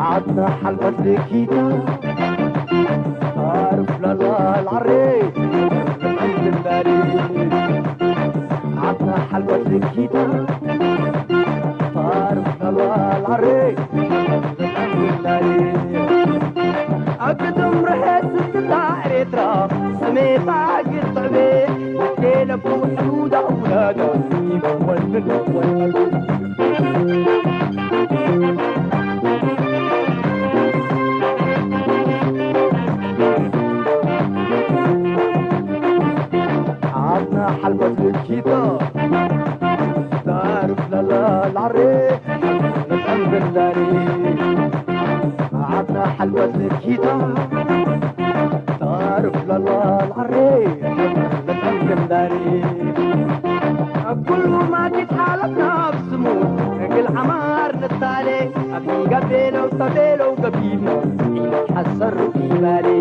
عطنا حلقة الكيتا، تعرف لا لا العري، الحمد لله. عطنا حلقة الكيتا، تعرف لا لا العري، الحمد لله. أقدم رحت ستة إريترا، سميت عاقل طعمي، وكيل أبو حدود أولاد، يبول من أول. عطنا حلبة الكيتا، تعرف لا لا العري، الحمد لله. عطنا حلبة الكيتا، تعرف لا لا العري، الحمد لله. كل ما تتحالفنا بسمو، كل عمار نتالي، أبي قبيلة وطبيلة وقبيلة، حسر في بالي.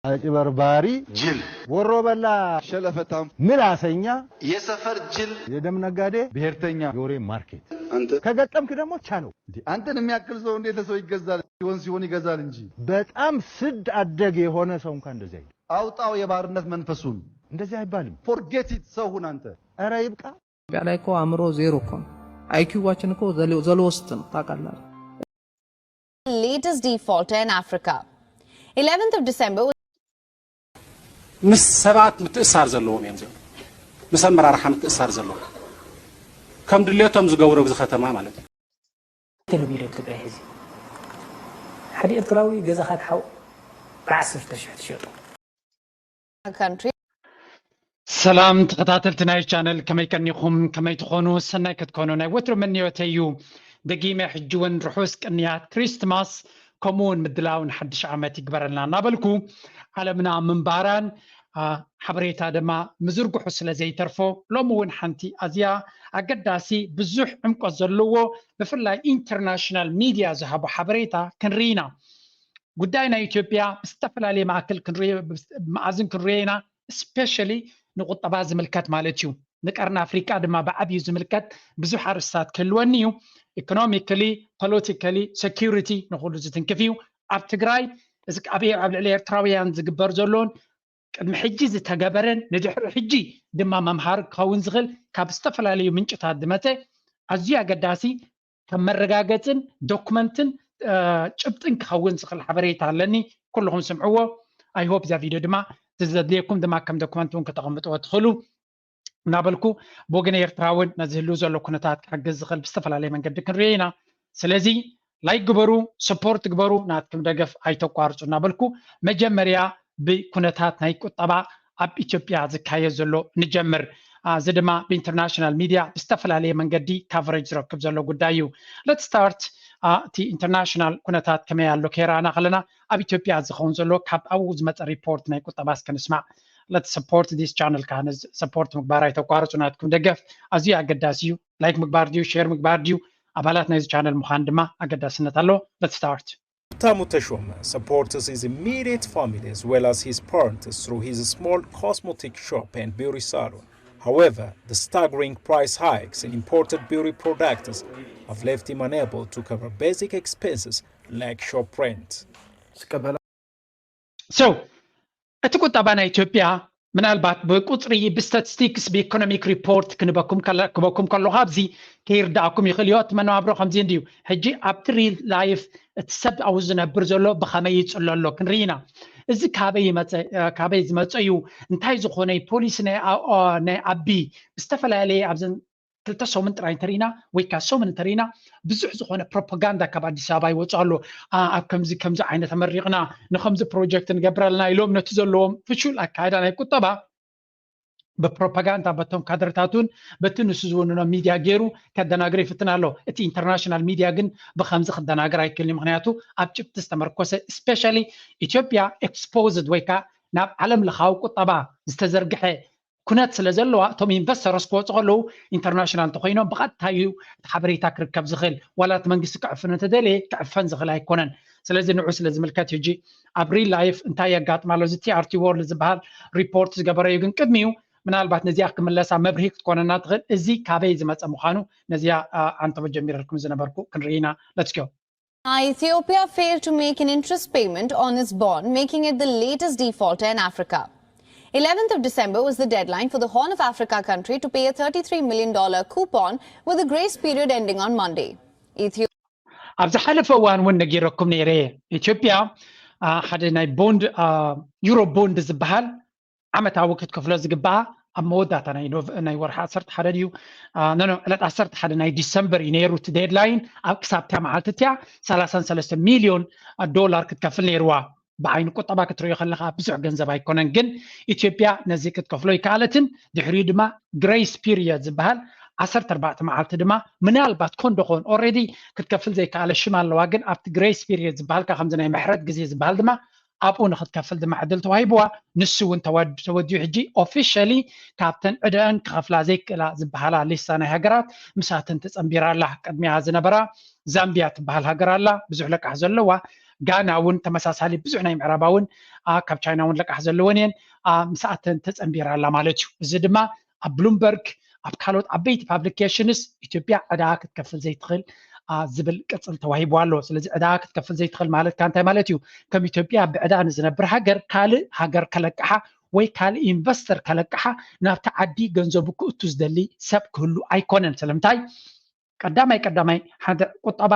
አጭበርባሪ፣ ጅል፣ ወሮ በላ፣ ሸለፈታም፣ ምላሰኛ፣ የሰፈር ጅል፣ የደም ነጋዴ፣ ብሔርተኛ፣ የወሬ ማርኬት። አንተ ከገጠምክ ደግሞ ቻለው። እንዴ፣ አንተን የሚያክል ሰው እንዴት ሰው ይገዛል? ሲሆን ሲሆን ይገዛል እንጂ። በጣም ስድ አደግ የሆነ ሰው እንኳን እንደዚህ አይልም። አውጣው የባርነት መንፈሱን። እንደዚህ አይባልም። Forget it፣ ሰው ሁን አንተ። ኧረ ይብቃ። ኢትዮጵያ ላይ እኮ አእምሮ ዜሮ እኮ ነው። አይኪዋችን እኮ ዘ ሎወስት ነው ታውቃለህ። Latest default in Africa. eleventh of December. ምስ ሰባት ምትእሳር ዘለዎም እዮም እዚኦም። ምስ ኣመራርሓ ምትእሳር ዘለዎም፣ ከም ድሌቶም ዝገብሩ ኣብዚ ከተማ ማለት እዩ። ተለሚዶ ኣብ ትግራይ ሕዚ ሓደ ኤርትራዊ ገዛኻ ትሓው ብዓሰርተ ሽሕ ትሸጦ። Country. ሰላም ተኸታተልቲ ናይ ቻነል፣ ከመይ ቀኒኹም? ከመይ ትኾኑ? ሰናይ ክትኮኑ ናይ ወትሩ ምንዮተይ እዩ። ደጊመ ሕጂ እውን ርሑስ ቅንያት ክሪስትማስ ከምኡ እውን ምድላው ንሓድሽ ዓመት ይግበረልና እናበልኩ፣ ዓለምና ምንባራን ሓበሬታ ድማ ምዝርግሑ ስለ ዘይተርፎ፣ ሎሚ እውን ሓንቲ ኣዝያ ኣገዳሲ፣ ብዙሕ ዕምቆት ዘለዎ፣ ብፍላይ ኢንተርናሽናል ሚድያ ዝሃቦ ሓበሬታ ክንርኢ ኢና። ጉዳይ ናይ ኢትዮጵያ ብዝተፈላለየ ማእከል መኣዝን ክንሪኦ ኢና። ስፔሻሊ ንቁጠባ ዝምልከት ማለት እዩ። ንቀርኒ ኣፍሪቃ ድማ ብዓብዩ ዝምልከት ብዙሕ ኣርእስታት ክህልወኒ እዩ። ኢኮኖሚካሊ፣ ፖለቲካሊ፣ ሴኪሪቲ ንኩሉ ዝትንክፍ እዩ። ኣብ ትግራይ እዚ ኣብ ልዕሊ ኤርትራውያን ዝግበር ዘሎን ቅድሚ ሕጂ ዝተገበረን ንድሕሪ ሕጂ ድማ መምሃሪ ክኸውን ዝኽእል ካብ ዝተፈላለዩ ምንጭታት ዝመፀ ኣዝዩ ኣገዳሲ ከም መረጋገፅን ዶክመንትን ጭብጥን ክኸውን ዝኽእል ሓበሬታ ኣለኒ። ኩልኹም ስምዕዎ። I hope እዛ ቪድዮ ድማ ዘድልየኩም ድማ ከም ዶክመንት እውን ከተቐምጥዎ ትኽእሉ እናበልኩ ብወገን ኤርትራ እውን ነዚ ህልው ዘሎ ኩነታት ክሕግዝ ዝኽእል ብዝተፈላለየ መንገዲ ክንሪኦ ኢና። ስለዚ ላይክ ግበሩ፣ ሰፖርት ግበሩ፣ ናትኩም ደገፍ ኣይተቋርፁ እናበልኩ መጀመርያ ብኩነታት ናይ ቁጠባ ኣብ ኢትዮጵያ ዝካየድ ዘሎ ንጀምር። እዚ ድማ ብኢንተርናሽናል ሚድያ ብዝተፈላለየ መንገዲ ካቨሬጅ ዝረክብ ዘሎ ጉዳይ እዩ። Let's start። እቲ ኢንተርናሽናል ኩነታት ከመይ ኣሎ ከይረኣና ከለና ኣብ ኢትዮጵያ ዝኸውን ዘሎ ካብ ኣብኡ ዝመፀ ሪፖርት ናይ ቁጠባ እስከ ንስማዕ። Let's support this channel። ከዓ ነዚ ሰፖርት ምግባር ኣይተቋርፁ። ናትኩም ደገፍ ኣዝዩ ኣገዳሲ እዩ። ላይክ ምግባር ድዩ፣ ሼር ምግባር ድዩ፣ ኣባላት ናይዚ ቻነል ምዃን ድማ ኣገዳስነት ኣለዎ። Let's start። Tamu Teshome supports his immediate family as well as his parents through his small cosmetic shop and beauty salon. However, the staggering price hikes in imported beauty products have left him unable to cover basic expenses like shop rent. So እቲ ቁጠባ ናይ ኢትዮጵያ ምናልባት ብቁፅሪ ብስታቲስቲክስ ብኢኮኖሚክ ሪፖርት ክንበኩም ክበኩም ከለኹ ኣብዚ ከይርዳእኩም ይኽእል እዩ። እቲ መነባብሮ ከምዚ እንድዩ። ሕጂ ኣብቲ ሪል ላይፍ እቲ ሰብ ኣብኡ ዝነብር ዘሎ ብኸመይ ይፅሎ ኣሎ ክንርኢ ኢና። እዚ ካበይ ይመፀ? ካበይ ዝመፀ እዩ? እንታይ ዝኾነ ፖሊሲ ናይ ኣቢ ብዝተፈላለየ ኣብዘን ክልተ ሰሙን ጥራይ እንተሪኢና ወይ ከዓ ሰሙን እንተሪኢና ብዙሕ ዝኾነ ፕሮፓጋንዳ ካብ ኣዲስ ኣበባ ይወፅእ ኣሎ። ኣብ ከምዚ ከምዚ ዓይነት ኣመሪቕና ንከምዚ ፕሮጀክት ንገብር ኣለና ኢሎም ነቲ ዘለዎም ፍሹል ኣካይዳ ናይ ቁጠባ ብፕሮፓጋንዳ በቶም ካድረታቱን በቲ ንሱ ዝውንኖ ሚድያ ገይሩ ከደናግር ይፍትን ኣሎ። እቲ ኢንተርናሽናል ሚድያ ግን ብከምዚ ክደናገር ኣይክእልን እዩ። ምክንያቱ ኣብ ጭብጢ ዝተመርኮሰ ስፔሻሊ ኢትዮጵያ ኤክስፖዝድ ወይ ከዓ ናብ ዓለም ለኻዊ ቁጠባ ዝተዘርግሐ ኩነት ስለ ዘለዋ እቶም ኢንቨስተርስ ክወፁ ከለዉ ኢንተርናሽናል እንተኮይኖም ብቐጥታ እዩ እቲ ሓበሬታ ክርከብ ዝኽእል። ዋላ እቲ መንግስቲ ክዕፍን እንተደለየ ክዕፈን ዝኽእል ኣይኮነን። ስለዚ ንዑ ስለ ዝምልከት ሕጂ ኣብ ሪል ላይፍ እንታይ የጋጥም ኣሎ እዚ ቲኣርቲ ወርልድ ዝበሃል ሪፖርት ዝገበረዩ ግን ቅድሚኡ ምናልባት ነዚኣ ክምለሳ መብርሂ ክትኮነና ትኽእል። እዚ ካበይ ዝመፀ ምዃኑ ነዚኣ ኣንተቦ ጀሚረልኩም ዝነበርኩ ክንርኢ ኢና። Let's go። Ethiopia failed to make an interest payment on its bond, making it the latest defaulter in Africa. eleventh of December was the deadline for the Horn of Africa country to pay a thirty-three million dollar coupon, with a grace period ending on Monday. Ethiopia ኣብ ዝሓለፈ እዋን እውን ነጊረኩም ነይረ። ኢትዮጵያ ሓደ ናይ ቦንድ ዩሮ ቦንድ ዝበሃል ዓመታዊ ክትከፍሎ ዝግባኣ ኣብ መወዳእታ ናይ ወርሒ ዓሰርተ ሓደ ድዩ ዕለት ዓሰርተ ሓደ ናይ ዲሰምበር እዩ ነይሩ እቲ ዴድላይን። ኣብ ክሳብ እቲያ መዓልቲ እቲያ ሰላሳን ሰለስተ ሚልዮን ዶላር ክትከፍል ነይርዋ። ብዓይኒ ቁጠባ ክትሪኦ ከለካ ብዙሕ ገንዘብ ኣይኮነን፣ ግን ኢትዮጵያ ነዚ ክትከፍሎ ይከኣለትን። ድሕሪኡ ድማ ግሬስ ፒሪየድ ዝበሃል ዓሰርተ ኣርባዕተ መዓልቲ ድማ ምናልባት ኮን ዶ ኮን ኦልሬዲ ክትከፍል ዘይከኣለ ሽም ኣለዋ፣ ግን ኣብቲ ግሬስ ፒሪየድ ዝበሃል ከምዚ ናይ ምሕረት ግዜ ዝበሃል ድማ ኣብኡ ንክትከፍል ድማ ዕድል ተዋሂብዋ። ንሱ እውን ተወዲኡ ሕጂ ኦፊሻሊ ካብተን ዕደአን ክኸፍላ ዘይክእላ ዝበሃላ ሊስታ ናይ ሃገራት ምሳተን ተጸንቢራ ኣላ። ቅድሚያ ዝነበራ ዛምቢያ ትበሃል ሃገር ኣላ፣ ብዙሕ ለቃሕ ዘለዋ። ጋና እውን ተመሳሳሊ ብዙሕ ናይ ምዕራባውን ካብ ቻይና እውን ለቃሕ ዘለወን እየን። ምሳኣተን ተጸንቢራ ኣላ ማለት እዩ። እዚ ድማ ኣብ ብሉምበርግ ኣብ ካልኦት ዓበይቲ ፓብሊኬሽንስ ኢትዮጵያ ዕዳ ክትከፍል ዘይትኽእል ዝብል ቅጽል ተዋሂቡ ኣሎ። ስለዚ ዕዳ ክትከፍል ዘይትኽእል ማለት ከ እንታይ ማለት እዩ? ከም ኢትዮጵያ ብዕዳ ንዝነብር ሃገር ካልእ ሃገር ከለቅሓ ወይ ካልእ ኢንቨስተር ከለቅሓ ናብቲ ዓዲ ገንዘቡ ክእቱ ዝደሊ ሰብ ክህሉ ኣይኮነን። ስለምንታይ? ቀዳማይ ቀዳማይ ሓደ ቁጠባ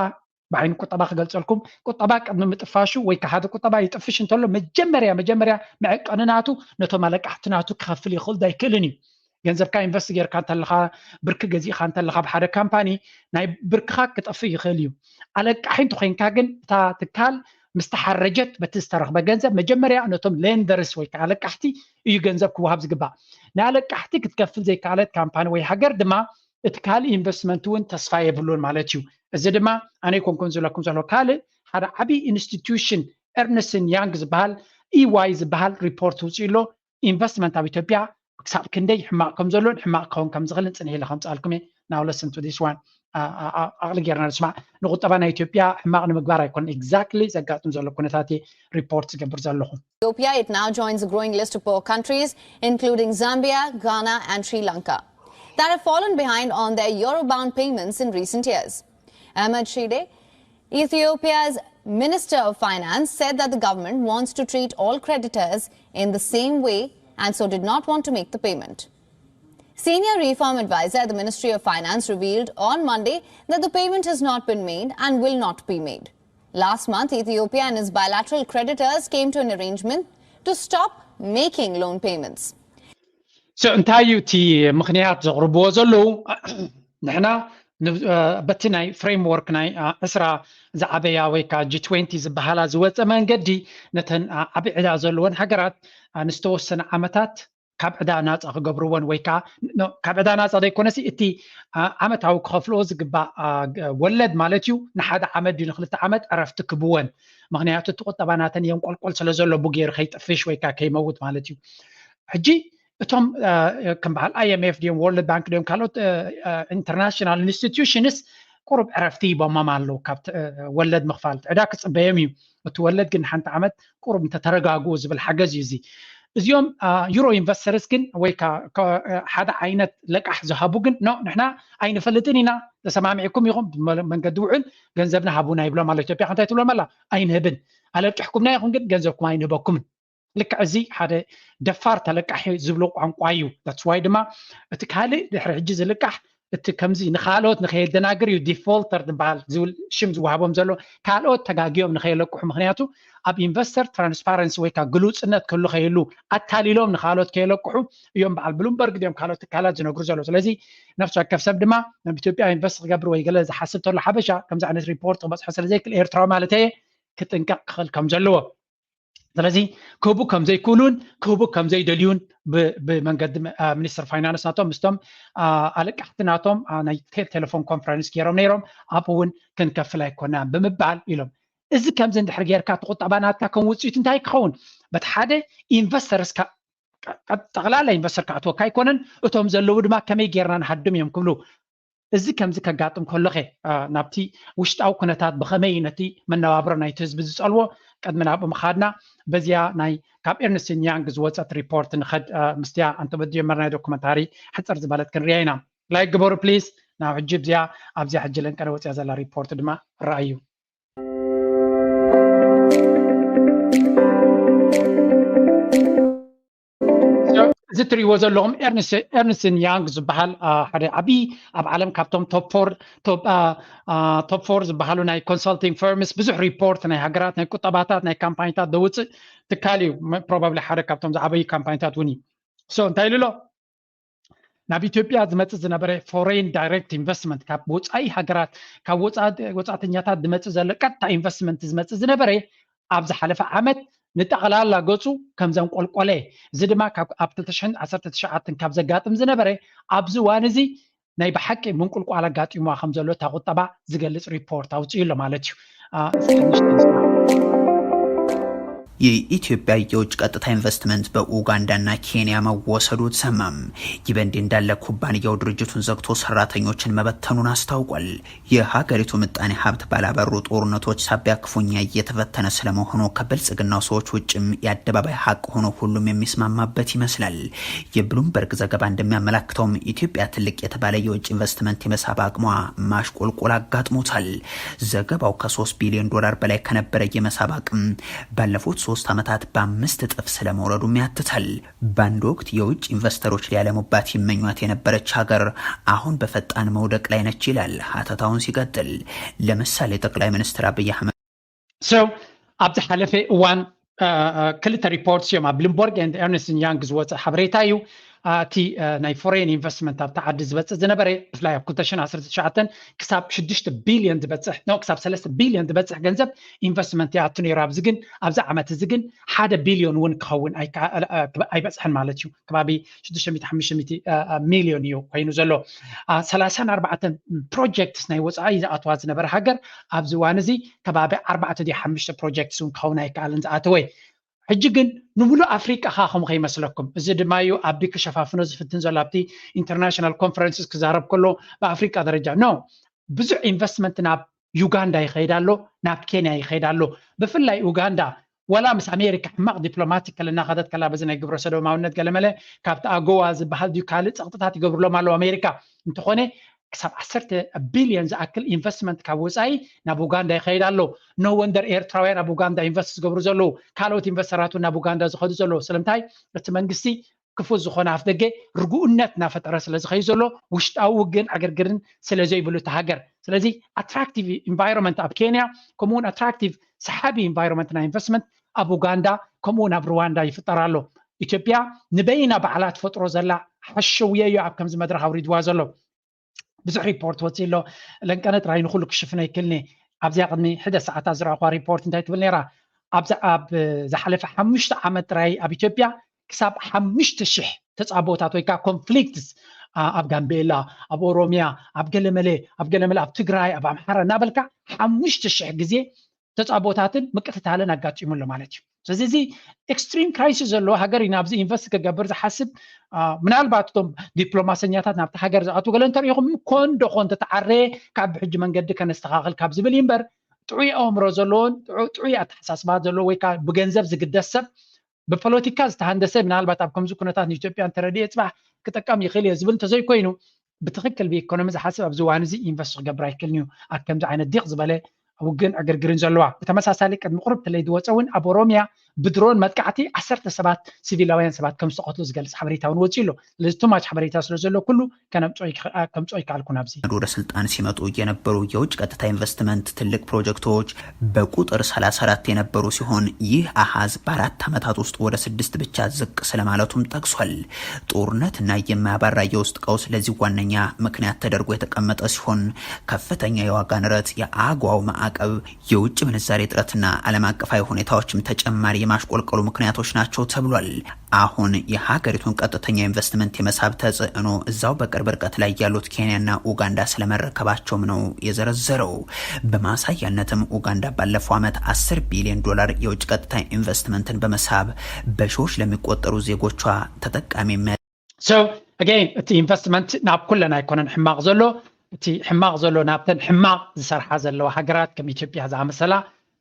ብዓይኒ ቁጠባ ክገልጸልኩም፣ ቁጠባ ቅድሚ ምጥፋሹ ወይ ከዓ ሓደ ቁጠባ ይጥፍሽ እንተሎ መጀመርያ መጀመርያ መዐቀኒ ናቱ ነቶም ኣለቃሕቲ ናቱ ክኸፍል ይኽእል ዶ ኣይክእልን እዩ። ገንዘብካ ኢንቨስት ጌርካ እንተለኻ፣ ብርኪ ገዚእካ እንተለኻ ብሓደ ካምፓኒ ናይ ብርክኻ ክጠፍእ ይኽእል እዩ። ኣለቃሒ እንተኮይንካ ግን እታ ትካል ምስ ተሓረጀት በቲ ዝተረኽበ ገንዘብ መጀመርያ ነቶም ሌንደርስ ወይ ከዓ ኣለቃሕቲ እዩ ገንዘብ ክወሃብ ዝግባእ። ንኣለቃሕቲ ክትከፍል ዘይከኣለት ካምፓኒ ወይ ሃገር ድማ እቲ ካልእ ኢንቨስትመንት እውን ተስፋ የብሉን ማለት እዩ። እዚ ድማ ኣነ ኣይኮንኩን ዝብለኩም ዘሎ፣ ካልእ ሓደ ዓብዪ ኢንስቲትዩሽን ኤርነስትን ያንግ ዝበሃል ኢዋይ ዝበሃል ሪፖርት ውፅኡ ኣሎ። ኢንቨስትመንት ኣብ ኢትዮጵያ ክሳብ ክንደይ ሕማቕ ከም ዘሎን ሕማቕ ክኸውን ከም ዝኽእልን ፅንሕ ኢለ ከምፅኣልኩም እየ። Now listen to this one. ኣቕሊ ጌርና ንስማዕ። ንቁጠባ ናይ ኢትዮጵያ ሕማቕ ንምግባር ኣይኮነን ኤግዛክትሊ ዘጋጥም ዘሎ ኩነታት እየ ሪፖርት ዝገብር ዘለኹ። Ethiopia, it now joins a growing list of poor countries, including Zambia, Ghana, and Sri Lanka, that have fallen behind on their Eurobound payments in recent years. Ahmed Shide, Ethiopia's Minister of Finance, said that the government wants to treat all creditors in the same way and so did not want to make the payment. Senior reform advisor at the Ministry of Finance revealed on Monday that the payment has not been made and will not be made. Last month, Ethiopia and its bilateral creditors came to an arrangement to stop making loan payments. So እንታይ እዩ እቲ ምኽንያት ዘቕርብዎ ዘለዉ? ንሕና በቲ ናይ ፍሬምወርክ ናይ ዕስራ ዝዓበያ ወይ ከዓ ጂ ትዌንቲ ዝበሃላ ዝወፀ መንገዲ ነተን ዓቢ ዕዳ ዘለወን ሃገራት ንዝተወሰነ ዓመታት ካብ ዕዳ ናፃ ክገብርዎን ወይ ከዓ ካብ ዕዳ ናፃ ዘይኮነሲ እቲ ዓመታዊ ክኸፍልዎ ዝግባእ ወለድ ማለት እዩ ንሓደ ዓመት ድዩ ንክልተ ዓመት ዕረፍቲ ክብወን። ምክንያቱ እቲ ቁጠባ ናተን የንቆልቆል ስለ ዘሎ ብገይሩ ከይጥፍሽ ወይ ከዓ ከይመውት ማለት እዩ። ሕጂ እቶም ከም በዓል ኣይኤምኤፍ ድዮም ወርልድ ባንክ ድዮም ካልኦት ኢንተርናሽናል ኢንስቲትዩሽንስ ቁሩብ ዕረፍቲ ሂቦሞም ኣለዉ ካብ ወለድ ምኽፋል። ዕዳ ክፅበዮም እዩ፣ እቲ ወለድ ግን ሓንቲ ዓመት ቁሩብ እንተተረጋግኡ ዝብል ሓገዝ እዩ እዚ። እዚኦም ዩሮ ኢንቨስተርስ ግን ወይ ሓደ ዓይነት ለቃሕ ዝሃቡ ግን ኖ ንሕና ኣይንፈልጥን ኢና፣ ተሰማሚዕኩም ኢኹም መንገዲ ውዕል ገንዘብና ሃቡና ይብሎም ኣሎ። ኢትዮጵያ ከ እንታይ ትብሎም ኣላ? ኣይንህብን፣ ኣለቂሕኩምና ኢኹም ግን ገንዘብኩም ኣይንህበኩምን። ልክዕ እዚ ሓደ ደፋር ተለቃሒ ዝብሎ ቋንቋ እዩ። That's why ድማ እቲ ካልእ ድሕሪ ሕጂ ዝልቃሕ እቲ ከምዚ ንኻልኦት ንኸየደናግር እዩ ዲፎልተር ዝበሃል ዝብል ሽም ዝወሃቦም ዘሎ። ካልኦት ተጋጊዮም ንኸየለቅሑ፣ ምክንያቱ ኣብ ኢንቨስተር ትራንስፓረንሲ ወይ ከዓ ግሉፅነት ክህሉ ከይህሉ ኣታሊሎም ንኻልኦት ከየለቅሑ እዮም በዓል ብሉምበርግ ድዮም ካልኦት ትካላት ዝነግሩ ዘሎ። ስለዚ ነፍሲ ወከፍ ሰብ ድማ ናብ ኢትዮጵያ ኢንቨስት ክገብር ወይ ገለ ዝሓስብ ተሎ ሓበሻ ከምዚ ዓይነት ሪፖርት ክበፅሖ ስለ ዘይክእል ኤርትራዊ ማለት እየ ክጥንቀቕ ክኽእል ከም ዘለዎ። ስለዚ ክህቡ ከም ዘይክእሉን ክህቡ ከም ዘይደልዩን ብመንገዲ ሚኒስትር ፋይናንስ ናቶም ምስቶም ኣለቃሕቲ ናቶም ናይ ቴሌፎን ኮንፈረንስ ገይሮም ነይሮም። ኣብኡ እውን ክንከፍል ኣይኮናን ብምባል ኢሎም። እዚ ከምዚ እንድሕር ጌርካ እቲ ቁጠባ ናትካ ከም ውፅኢቱ እንታይ ክኸውን? በቲ ሓደ ኢንቨስተርስ ጠቕላላ ኢንቨስተር ክኣትወካ ኣይኮነን፣ እቶም ዘለዉ ድማ ከመይ ጌርና ንሃድም እዮም ክብሉ። እዚ ከምዚ ከጋጥም ከሎኸ ናብቲ ውሽጣዊ ኩነታት ብኸመይ ነቲ መነባብሮ ናይቲ ህዝቢ ዝጸልዎ ቅድሚ ናብኡ ምኻድና በዚያ ናይ ካብ ኤርንስት ያንግ ዝወጸት ሪፖርት ንኸድ። ምስትያ ኣንተበድዮ መርናይ ዶኩመንታሪ ሕጽር ዝበለት ክንርያ ኢና። ላይክ ግበሩ ፕሊዝ። ናብ ሕጂ ብዚያ ኣብዚያ ሕጂ ለንቀረ ወፅያ ዘላ ሪፖርት ድማ ረኣዩ። እዚ እትሪእዎ ዘለኹም ኤርንስትን ያንግ ዝበሃል ሓደ ዓብዪ ኣብ ዓለም ካብቶም ቶፕ ፎር ዝበሃሉ ናይ ኮንሰልቲንግ ፈርምስ ብዙሕ ሪፖርት ናይ ሃገራት ናይ ቁጠባታት ናይ ካምፓኒታት ዘውፅእ ትካል እዩ። ፕሮባብሊ ሓደ ካብቶም ዝዓበዩ ካምፓኒታት እውን እዩ። ሶ እንታይ ኢሉ ኣሎ? ናብ ኢትዮጵያ ዝመፅእ ዝነበረ ፎሬን ዳይሬክት ኢንቨስትመንት ካብ ወፃኢ ሃገራት ካብ ወፃእተኛታት ዝመፅእ ዘሎ ቀጥታ ኢንቨስትመንት ዝመፅእ ዝነበረ ኣብ ዝሓለፈ ዓመት ንጠቕላላ ገፁ ከም ዘንቆልቆለ፣ እዚ ድማ ኣብ ክልተ ሽሕን ዓሰርተ ትሽዓተን ካብ ዘጋጥም ዝነበረ ኣብዚ እዋን እዚ ናይ ብሓቂ ምንቁልቋል ኣጋጢሙዋ ከም ዘሎ እታ ቁጠባ ዝገልፅ ሪፖርት ኣውፅኡ ኣሎ ማለት እዩ። የኢትዮጵያ የውጭ ቀጥታ ኢንቨስትመንት በኡጋንዳና ኬንያ መወሰዱ ተሰማም። ይህ በእንዲህ እንዳለ ኩባንያው ድርጅቱን ዘግቶ ሰራተኞችን መበተኑን አስታውቋል። የሀገሪቱ ምጣኔ ሀብት ባላበሩ ጦርነቶች ሳቢያ ክፉኛ እየተፈተነ ስለመሆኑ ከብልጽግናው ሰዎች ውጭም የአደባባይ ሀቅ ሆኖ ሁሉም የሚስማማበት ይመስላል። የብሉምበርግ ዘገባ እንደሚያመላክተውም ኢትዮጵያ ትልቅ የተባለ የውጭ ኢንቨስትመንት የመሳብ አቅሟ ማሽቆልቆል አጋጥሞታል። ዘገባው ከ3 ቢሊዮን ዶላር በላይ ከነበረ የመሳብ አቅም ባለፉት ሶስት ዓመታት በአምስት እጥፍ ስለመውረዱም ያትታል። በአንድ ወቅት የውጭ ኢንቨስተሮች ሊያለሙባት ይመኟት የነበረች ሀገር አሁን በፈጣን መውደቅ ላይ ነች ይላል ሀተታውን ሲቀጥል። ለምሳሌ ጠቅላይ ሚኒስትር አብይ አህመድ So ኣብዚ ሓለፈ እዋን ክልተ ሪፖርትስ እዮም ኣብ ብሉምበርግ ኤንድ ኤርነስትን ያንግ ዝወፀ ሓበሬታ እዩ። እቲ ናይ ፎሬን ኢንቨስትመንት ኣብቲ ዓዲ ዝበፅእ ዝነበረ ብፍላይ ኣብ ክልተ ሽሕን ዓሰርተ ትሽዓተን ክሳብ ሽዱሽተ ቢልዮን ዝበፅሕ ኖ ክሳብ ሰለስተ ቢልዮን ዝበፅሕ ገንዘብ ኢንቨስትመንት ይኣቱ ነይሩ። ኣብዚ ግን ኣብዚ ዓመት እዚ ግን ሓደ ቢልዮን እውን ክኸውን ኣይበፅሐን ማለት እዩ። ከባቢ ሽዱሽተ ሚእቲ ሓሙሽተ ሚእቲ ሚልዮን እዩ ኮይኑ ዘሎ። ሰላሳን ኣርባዕተን ፕሮጀክትስ ናይ ወፃኢ ዝኣትዋ ዝነበረ ሃገር ኣብዚ እዋን እዚ ከባቢ ኣርባዕተ ድዩ ሓሙሽተ ፕሮጀክትስ እውን ክኸውን ኣይከኣልን ዝኣተወ። ሕጂ ግን ንምሉእ ኣፍሪቃ ከ ከም ከይመስለኩም፣ እዚ ድማ እዩ ኣቢ ክሸፋፍኖ ዝፍትን ዘሎ ኣብቲ ኢንተርናሽናል ኮንፈረንስስ ክዛረብ ከሎ ብኣፍሪቃ ደረጃ ኖ ብዙሕ ኢንቨስትመንት ናብ ዩጋንዳ ይኸይድ ኣሎ፣ ናብ ኬንያ ይኸይድ ኣሎ። ብፍላይ ኡጋንዳ ወላ ምስ ኣሜሪካ ሕማቕ ዲፕሎማቲክ ከለና ከደት ከላ በዚ ናይ ግብረ ሰዶማውነት ገለመለ ካብቲ ኣጎዋ ዝበሃል ድዩ ካልእ ፀቕጥታት ይገብርሎም ኣለዉ ኣሜሪካ። እንተኾነ ክሳብ ዓሰርተ ቢልዮን ዝኣክል ኢንቨስትመንት ካብ ወፃኢ ናብ ኡጋንዳ ይኸይድ ኣሎ። ኖ ወንደር ኤርትራውያን ኣብ ኡጋንዳ ኢንቨስት ዝገብሩ ዘለዉ፣ ካልኦት ኢንቨስተራት እውን ናብ ኡጋንዳ ዝኸዱ ዘለዉ። ስለምንታይ? እቲ መንግስቲ ክፉት ዝኾነ ኣፍ ደገ ርጉእነት እናፈጠረ ስለ ዝኸዩ ዘሎ ውሽጣዊ ውግን ዕግርግርን ስለ ዘይብሉ እቲ ሃገር። ስለዚ ኣትራክቲቭ ኢንቫይሮንመንት ኣብ ኬንያ ከምኡውን ኣትራክቲቭ ሰሓቢ ኢንቫይሮንመንት ናይ ኢንቨስትመንት ኣብ ኡጋንዳ ከምኡውን ኣብ ሩዋንዳ ይፍጠር ኣሎ። ኢትዮጵያ ንበይና ባዕላ ትፈጥሮ ዘላ ሓሸውየ እዩ ኣብ ከምዚ መድረኽ ኣውሪድዋ ዘሎ። ብዙሕ ሪፖርት ወፂ ኣሎ። ለንቀነ ጥራይ ንኩሉ ክሽፍኖ ይክልኒ። ኣብዚኣ ቅድሚ ሕደ ሰዓታት ዝረኣኳ ሪፖርት እንታይ ትብል ነይራ? ኣብዚ ኣብ ዝሓለፈ ሓሙሽተ ዓመት ጥራይ ኣብ ኢትዮጵያ ክሳብ ሓሙሽተ ሽሕ ተፃቦታት ወይ ከዓ ኮንፍሊክትስ ኣብ ጋምቤላ፣ ኣብ ኦሮሚያ፣ ኣብ ገለመለ ኣብ ገለመለ ኣብ ትግራይ፣ ኣብ ኣምሓራ እናበልካ ሓሙሽተ ሽሕ ግዜ ተፃቦታትን ምቅትታልን ኣጋጢሙ ኣሎ ማለት እዩ። ስለዚ እዚ ኤክስትሪም ክራይሲስ ዘለዎ ሃገር እዩ ናብዚ ኢንቨስት ክገብር ዝሓስብ። ምናልባት እቶም ዲፕሎማሰኛታት ናብቲ ሃገር ዝኣትዉ ገለ እንተሪኢኹም ኮን ዶ ኮን ተተዓረየ ካብ ብሕጂ መንገዲ ከነስተኻኽል ካብ ዝብል እዩ እምበር ጥዑይ ኣእምሮ ዘለዎን ጥዑይ ኣተሓሳስባ ዘለዎ ወይ ከዓ ብገንዘብ ዝግደስ ሰብ ብፖለቲካ ዝተሃንደሰ ምናልባት ኣብ ከምዚ ኩነታት ንኢትዮጵያ እንተረድኤ ፅባሕ ክጠቀም ይኽእል እየ ዝብል እንተዘይኮይኑ ብትኽክል ብኢኮኖሚ ዝሓስብ ኣብዚ እዋን እዚ ኢንቨስት ክገብር ኣይክእልን እዩ ኣብ ከምዚ ዓይነት ዲቕ ዝበለ ውግን ዕግርግርን ዘለዋ። ብተመሳሳሊ ቅድሚ ቁርብ ተለይ ዝወፀ እውን ኣብ ኦሮሚያ ብድሮን መጥቃዕቲ ዓሰርተ ሰባት ሲቪላውያን ሰባት ከም ዝተቐትሉ ዝገልፅ ሓበሬታ እውን ወፂኡ ኣሎ። ስለዚ ቱማች ሓበሬታ ስለ ዘሎ ኩሉ ከምፅኦ ይከኣልኩ ናብዚ። ወደ ስልጣን ሲመጡ የነበሩ የውጭ ቀጥታ ኢንቨስትመንት ትልቅ ፕሮጀክቶች በቁጥር ሰላሳ አራት የነበሩ ሲሆን ይህ አሃዝ በአራት ዓመታት ውስጥ ወደ ስድስት ብቻ ዝቅ ስለማለቱም ጠቅሷል። ጦርነትና የማያባራ የውስጥ ቀውስ ለዚህ ዋነኛ ምክንያት ተደርጎ የተቀመጠ ሲሆን ከፍተኛ የዋጋ ንረት፣ የአጎዋው ማዕቀብ፣ የውጭ ምንዛሬ እጥረትና ዓለም አቀፋዊ ሁኔታዎችም ተጨማሪ የማሽቆልቆሉ ምክንያቶች ናቸው ተብሏል። አሁን የሀገሪቱን ቀጥተኛ ኢንቨስትመንት የመሳብ ተጽዕኖ እዛው በቅርብ ርቀት ላይ ያሉት ኬንያና ኡጋንዳ ስለመረከባቸውም ነው የዘረዘረው። በማሳያነትም ኡጋንዳ ባለፈው ዓመት አስር ቢሊዮን ዶላር የውጭ ቀጥታ ኢንቨስትመንትን በመሳብ በሺዎች ለሚቆጠሩ ዜጎቿ ተጠቃሚ So again እቲ ኢንቨስትመንት ናብ ኩለን ኣይኮነን ሕማቕ ዘሎ፣ እቲ ሕማቕ ዘሎ ናብተን ሕማቕ ዝሰርሓ ዘለዋ ሃገራት ከም ኢትዮጵያ ዝኣመሰላ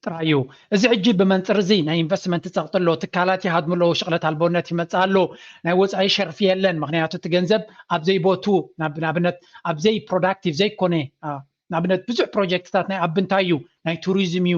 ጥራይ እዩ። እዚ ሕጂ ብመንፅር እዚ ናይ ኢንቨስትመንት ፀቕጢ ኣሎ፣ ትካላት ይሃድሙ ኣለዉ፣ ሽቕለት ኣልቦነት ይመፅእ ኣሎ፣ ናይ ወፃኢ ሸርፊ የለን። ምክንያቱ እቲ ገንዘብ ኣብ ዘይቦቱ ንኣብነት ኣብ ዘይ ፕሮዳክቲቭ ዘይኮነ ንኣብነት ብዙሕ ፕሮጀክትታት ናይ ኣብ እንታይ እዩ ናይ ቱሪዝም እዩ፣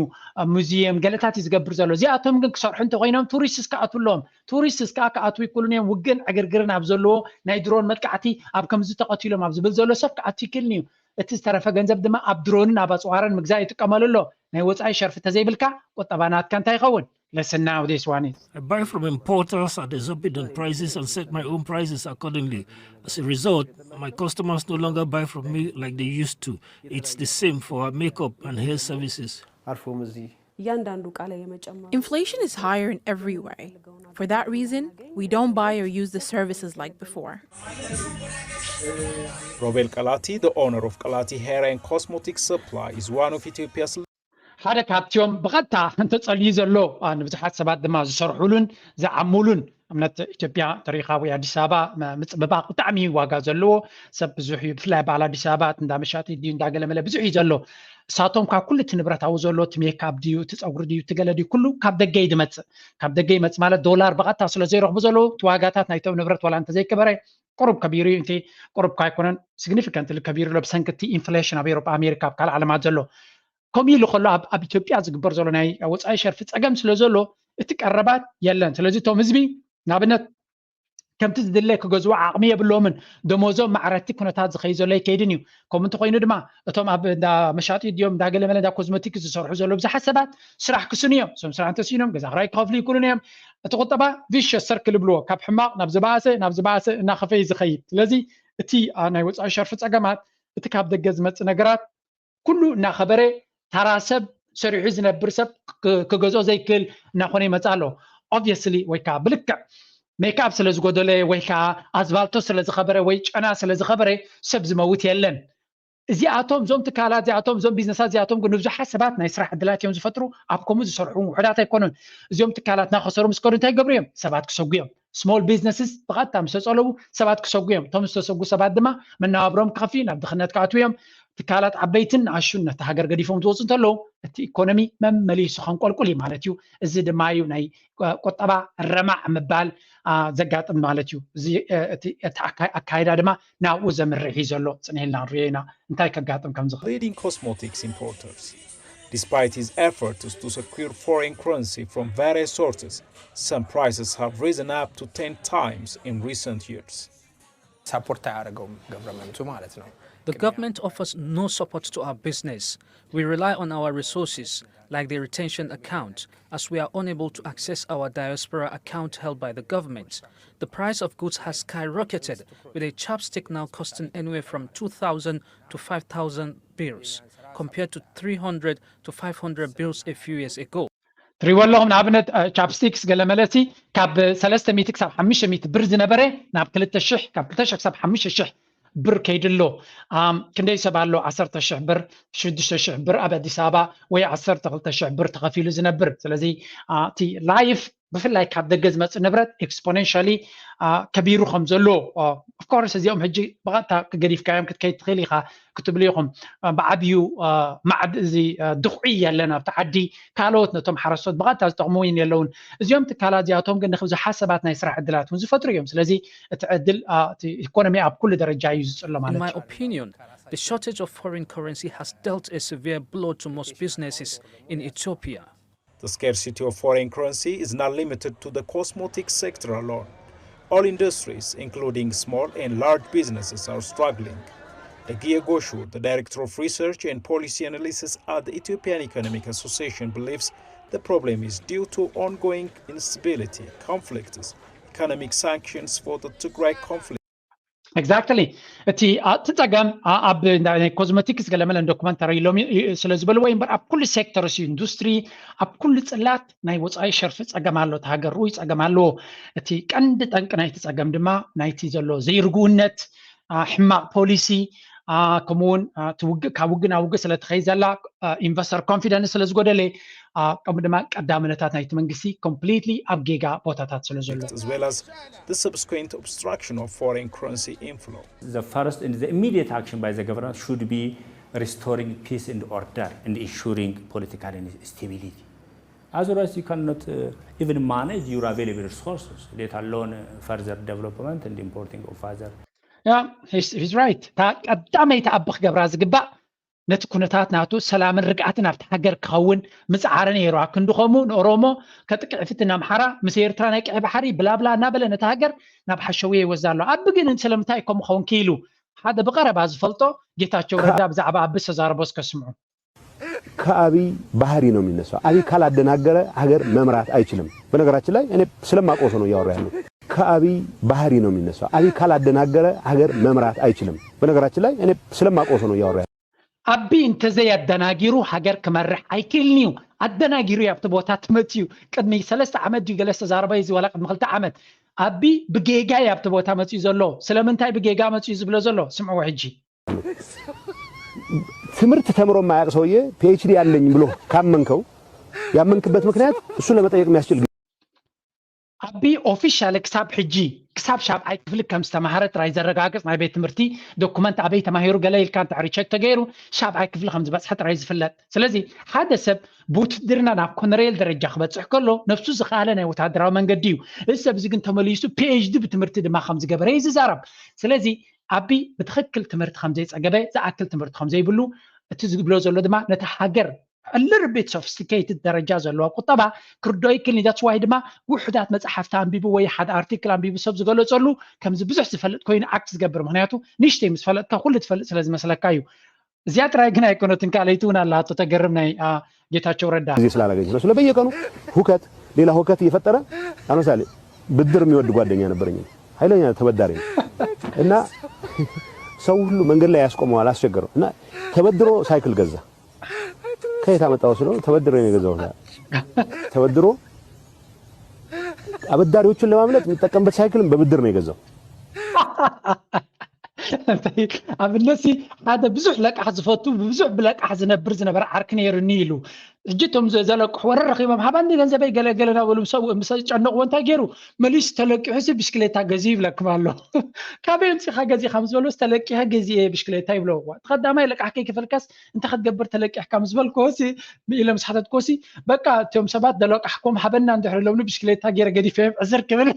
ሙዚየም ገለታት እዩ ዝገብር ዘሎ። እዚኣቶም ግን ክሰርሑ እንተኮይኖም ቱሪስትስ ክኣትውሎም፣ ቱሪስትስ ከዓ ክኣትው ይክሉን እዮም። ውግን ዕግርግርን ኣብ ዘለዎ ናይ ድሮን መጥቃዕቲ ኣብ ከምዚ ተቐቲሎም ኣብ ዝብል ዘሎ ሰብ ክኣትው ይክልን እዩ። እቲ ዝተረፈ ገንዘብ ድማ ኣብ ድሮንን ኣብ ኣፅዋርን ምግዛእ ይጥቀመሉ ኣሎ። ናይ ወፃኢ ሸርፊ ተዘይብልካ ቁጠባ ናትካ እንታይ ይኸውን? Listen now, this one is. I buy from importers at exorbitant prices and set my own prices accordingly. As a result, my customers no longer buy from me like they used to. It's the same for our makeup and hair services. አርፎም እዚህ እያንዳንዱ ዕቃ ላይ የመጨመሩ Inflation is higher in every way. For that reason, we don't buy or use the services like before. Robel Kalati, the owner of Kalati Hair and Cosmetic Supply, is one of Ethiopia's ሓደ ካብቲኦም ብቐጥታ እንተጸልዩ ዘሎ፣ ንብዙሓት ሰባት ድማ ዝሰርሑሉን ዝዓሙሉን፣ እምነት ኢትዮጵያ ተሪኻ ወይ ኣዲስ ኣበባ ምጽብባቕ ብጣዕሚ ዋጋ ዘለዎ ሰብ ብዙሕ እዩ። ብፍላይ በዓል ኣዲስ ኣበባ እንዳ መሻጢ ድዩ እንዳገለመለ ብዙሕ እዩ ዘሎ። እሳቶም ካብ ኩሉ እቲ ንብረት ኣብኡ ዘሎ እቲ ሜካፕ ድዩ እቲ ፀጉሪ ድዩ እቲ ገለ ድዩ ኩሉ ካብ ደገ እዩ ዝመፅእ። ካብ ደገ ይመፅእ ማለት ዶላር ብቐጥታ ስለ ዘይረኽቡ ዘለዉ እቲ ዋጋታት ናይቶም ንብረት ዋላ እንተዘይከበረ ቁሩብ ከቢሩ እዩ። እቲ ቁሩብ እኳ ኣይኮነን፣ ሲግኒፊካንትሊ ከቢሩ ኣሎ ብሰንኪ እቲ ኢንፍሌሽን ኣብ ኤሮጳ ኣሜሪካ ኣብ ካልእ ዓለማት ዘሎ። ከምኡ ኢሉ ከሎ ኣብ ኣብ ኢትዮጵያ ዝግበር ዘሎ ናይ ወፃኢ ሸርፊ ፀገም ስለ ዘሎ እቲ ቀረባት የለን። ስለዚ እቶም ህዝቢ ንኣብነት ከምቲ ዝድለ ክገዝኡ ዓቕሚ የብሎምን። ደሞዞም ማዕረቲ ኩነታት ዝኸይ ዘሎ ይከይድን እዩ። ከምኡ እንተኮይኑ ድማ እቶም ኣብ እንዳ መሻጢ ድዮም እንዳ ገለመለ እንዳ ኮዝሞቲክስ ዝሰርሑ ዘሎ ብዙሓት ሰባት ስራሕ ክስኑ እዮም። እሶም ስራሕ እንተሲኖም ገዛ ክራይ ክኸፍሉ ይክሉን እዮም። እቲ ቁጠባ ቪሸስ ሰርክል ይብልዎ፣ ካብ ሕማቕ ናብ ዝበኣሰ ናብ ዝበኣሰ እናኸፈ እዩ ዝኸይድ። ስለዚ እቲ ናይ ወፃኢ ሸርፊ ፀገማት እቲ ካብ ደገ ዝመፅእ ነገራት ኩሉ እናኸበረ ታራ ሰብ ሰሪሑ ዝነብር ሰብ ክገዝኦ ዘይክእል እናኾነ ይመፅእ ኣሎ። ኦብቪየስሊ ወይ ከዓ ብልክዕ ሜክኣፕ ስለ ዝጎደለ ወይ ከዓ ኣዝባልቶ ስለ ዝኸበረ ወይ ጨና ስለ ዝኸበረ ሰብ ዝመውት የለን። እዚኣቶም እዞም ትካላት እዚኣቶም እዞም ቢዝነሳት እዚኣቶም ግን ንብዙሓት ሰባት ናይ ስራሕ ዕድላት እዮም ዝፈጥሩ። ኣብ ከምኡ ዝሰርሑ እውን ውሑዳት ኣይኮኑን። እዚኦም ትካላት እናኸሰሩ ምስ ከዱ እንታይ ይገብሩ እዮም? ሰባት ክሰጉ እዮም። ስሞል ቢዝነስስ ብቐጥታ ምስ ተፀለቡ ሰባት ክሰጉ እዮም። እቶም ዝተሰጉ ሰባት ድማ መነባብሮም ክኸፍዩ ናብ ድኽነት ክኣትዉ እዮም። ትካላት ዓበይትን ንኣሹን ነቲ ሃገር ገዲፎም ዝወፁ እንተለዉ እቲ ኢኮኖሚ መመሊሱ ከንቆልቁል እዩ ማለት እዩ። እዚ ድማ እዩ ናይ ቁጠባ ረማዕ ምባል ዘጋጥም ማለት እዩ። እዚ ኣካይዳ ድማ ናብኡ ዘምርሕ እዩ ዘሎ። ፅንሕ ኢልና ንሪኦ ኢና እንታይ ከጋጥም ከም ዝኽእል። Leading cosmetics importers. Despite his efforts to secure foreign currency from various sources, some prices have risen up to ten times in recent years. ሳፖርት አያደርገውም ገቨርንመንቱ ማለት ነው። The government offers no support to our business. We rely on our resources, like the retention account, as we are unable to access our diaspora account held by the government. The price of goods has skyrocketed, with a chapstick now costing anywhere from two thousand to five thousand birrs, compared to three hundred to five hundred birrs a few years ago. ትሪእዎ ኣለኹም። ንኣብነት ቻፕስቲክስ ገለመለሲ ካብ ሰለስተ ሚእቲ ክሳብ ሓሙሽተ ሚእቲ ብር ዝነበረ ናብ ክልተ ሽሕ፣ ካብ ክልተ ሽሕ ክሳብ ሓሙሽተ ሽሕ ብር ከይድሎ። ክንደይ ሰብ ኣሎ ዓሰርተ ሽሕ ብር፣ ሽዱሽተ ሽሕ ብር ኣብ ኣዲስ ኣበባ ወይ ዓሰርተ ክልተ ሽሕ ብር ተኸፊሉ ዝነብር? ስለዚ እቲ ላይፍ ብፍላይ ካብ ደገ ዝመፅእ ንብረት ኤክስፖነንሻሊ ከቢሩ ከም ዘሎ። ኦፍኮርስ እዚኦም ሕጂ ብቐጥታ ክገዲፍካዮም ክትከይድ ትኽእል ኢኻ ክትብሉ ኢኹም። ብዓብዩ ማዕድ እዚ ድኹዒ የለን ኣብቲ ዓዲ። ካልኦት ነቶም ሓረስቶት ብቐጥታ ዝጠቕሙ እውን የለውን። እዚኦም ትካላት እዚኣቶም ግን ንብዙሓት ሰባት ናይ ስራሕ ዕድላት እውን ዝፈጥሩ እዮም። ስለዚ እቲ ዕድል ኢኮኖሚ ኣብ ኩሉ ደረጃ እዩ ዝፅሎ ማለት እዩ። In my opinion, the shortage of foreign currency has dealt a severe blow to most businesses in Ethiopia. The scarcity of foreign currency is not limited to the cosmetic sector alone. All industries, including small and large businesses, are struggling. Dagiya Goshu, the Director of Research and Policy Analysis at the Ethiopian Economic Association, believes the problem is due to ongoing instability, conflicts, economic sanctions for the Tigray conflict. Exactly. እቲ እቲ ጸገም ኣብ ናይ ኮዝመቲክስ ገለመለን ዶክመንተሪ ኢሎም ስለ ዝበልዎ እዩ እምበር ኣብ ኩሉ ሴክተርስ እዩ ኢንዱስትሪ ኣብ ኩሉ ጽላት ናይ ወፃኢ ሸርፊ ጸገም ኣሎ። እቲ ሃገር ርኡይ ጸገም ኣለዎ። እቲ ቀንዲ ጠንቂ ናይቲ ጸገም ድማ ናይቲ ዘሎ ዘይርግውነት፣ ሕማቕ ፖሊሲ፣ ከምኡውን ውግእ ካብ ውግእ ናብ ውግእ ስለ ትኸይድ ዘላ ኢንቨስተር ኮንፊደንስ ስለ ዝጎደለ ከምኡ ድማ ቀዳምነታት ናይቲ መንግስቲ ኮምፕሊትሊ ኣብ ጌጋ ቦታታት ስለ ዘሎ as well as the subsequent obstruction of foreign currency inflow. The first and the immediate action by the government should be restoring peace and order and ensuring political stability. Otherwise, you cannot uh, even manage your available resources, let alone uh, further development and importing of other. Yeah, he's, he's right. እታ ቀዳመይቲ ኣብ ክገብራ ዝግባእ ነቲ ኩነታት ናቱ ሰላምን ርግኣትን ኣብቲ ሃገር ክኸውን ምጽዓረ ነይሩ። ኣክንዲ ከምኡ ንኦሮሞ ከጥቅዕ ይፍትን ኣምሓራ ምስ ኤርትራ ናይ ቀይ ባሕሪ ብላብላ እናበለ ነቲ ሃገር ናብ ሓሸውየ ይወስዳ ኣሎ። ኣቢ ግን ስለምንታይ ከምኡ ኸውን ክኢሉ ሓደ ብቐረባ ዝፈልጦ ጌታቸው ረዳ ብዛዕባ ኣቢ ዝተዛረቦ እስከ ስምዑ። ከአብይ ባህሪ ነው የሚነሳው። አብይ ካላደናገረ ሀገር መምራት አይችልም። በነገራችን ላይ እኔ ስለማውቀው ሰው ነው እያወራ ያለው። ከአብይ ባህሪ ነው የሚነሳው። አብይ ካላደናገረ ሀገር መምራት አይችልም። በነገራችን ላይ እኔ ስለማውቀው ሰው ነው እያወራ ያለው። ኣቢ እንተዘይ ኣደናጊሩ ሃገር ክመርሕ ኣይክእልን እዩ። ኣደናጊሩ እዩ ኣብቲ ቦታ ትመፅኡ። ቅድሚ ሰለስተ ዓመት ድዩ ገለ ዝተዛረበ እዚ ዋላ ቅድሚ ክልተ ዓመት ኣቢ ብጌጋ እዩ ኣብቲ ቦታ መፅኡ ዘሎ። ስለምንታይ ብጌጋ መፅኡ ዝብሎ ዘሎ ስምዕዎ ሕጂ። ትምህርት ተምሮ የማያውቅ ሰውዬ ፒኤችዲ አለኝ ብሎ ካመንከው ያመንክበት ምክንያት እሱ ለመጠየቅ የሚያስችል ኣቢ ኦፊሻል ክሳብ ሕጂ ክሳብ ሻብዓይ ክፍሊ ከም ዝተማሃረ ጥራይ ዘረጋግጽ ናይ ቤት ትምህርቲ ዶኩመንት ኣበይ ተማሂሩ ገለ ኢልካ እንተ ሪቸክ ተገይሩ ሻብዓይ ክፍሊ ከም ዝበጽሐ ጥራይ ዝፍለጥ። ስለዚ ሓደ ሰብ ብውትድርና ናብ ኮነሬል ደረጃ ክበጽሕ ከሎ ነብሱ ዝኸኣለ ናይ ወታደራዊ መንገዲ እዩ። እዚ ሰብ እዚ ግን ተመሊሱ ፒኤችዲ ብትምህርቲ ድማ ከም ዝገበረ እዩ ዝዛረብ። ስለዚ ኣቢ ብትኽክል ትምህርቲ ከም ዘይጸገበ ዝኣክል ትምህርቲ ከም ዘይብሉ እቲ ዝብሎ ዘሎ ድማ ነቲ ሃገር a little bit sophisticated ደረጃ ዘለዎ ቁጠባ ክርዶ ይክልኒ that's why ድማ ውሑዳት መፅሓፍቲ ኣንቢቡ ወይ ሓደ ኣርቲክል ኣንቢቡ ሰብ ዝገለፀሉ ከምዚ ብዙሕ ዝፈልጥ ኮይኑ ኣክት ዝገብር ምክንያቱ ንሽተይ ምስ ፈለጥካ ኩሉ ትፈልጥ ስለ ዝመስለካ እዩ። እዚኣ ጥራይ ግን ኣይኮነትን ካልኣይቲ እውን ኣላ እቶ ተገርም ናይ ጌታቸው ረዳ ጊዜ ስላላገኘ ነው። ስለ በየቀኑ ሁከት ሌላ ሁከት እየፈጠረ ለምሳሌ ብድር የሚወድ ጓደኛ ነበረኝ። ኃይለኛ ተበዳሪ ነው እና ሰው ሁሉ መንገድ ላይ ያስቆመዋል፣ አስቸገረው እና ተበድሮ ሳይክል ገዛ። ከየት አመጣው ስለው ተበድሮ ነው የገዛው። ተበድሮ አበዳሪዎቹን ለማምለጥ የሚጠቀምበት ሳይክልን በብድር ነው የገዛው። ኣብነሲ ሓደ ብዙሕ ለቃሕ ዝፈቱ ብዙሕ ብለቃሕ ዝነብር ዝነበረ ዓርኪ ነይሩኒ ኢሉ። ሕጂ እቶም ዘለቅሑ ወረ ረኺቦም ሃባኒ ገንዘበይ ገለገለ ናበሉ ምስ ጨነቕዎ እንታይ ገይሩ መሊሱ ተለቂሑ ሲ ብሽክሌታ ገዚ ይብለክም ኣሎ። ካበይ ኣምፂኻ ገዚኻ ምስ በሉ ተለቂሐ ገዚኤ ብሽክሌታ ይብለዎ። እቲ ቀዳማይ ለቃሕ ከይከፈልካስ እንታይ ክትገብር ተለቂሕካ ምስ በልክዎ ሲ ኢለ ምስ ሓተትክዎ ሲ በቃ እቶም ሰባት ደለቃሕኩም ሃበና እንድሕር ኢሎምኒ ብሽክሌታ ገይረ ገዲፈዮም ዕዝር ክብል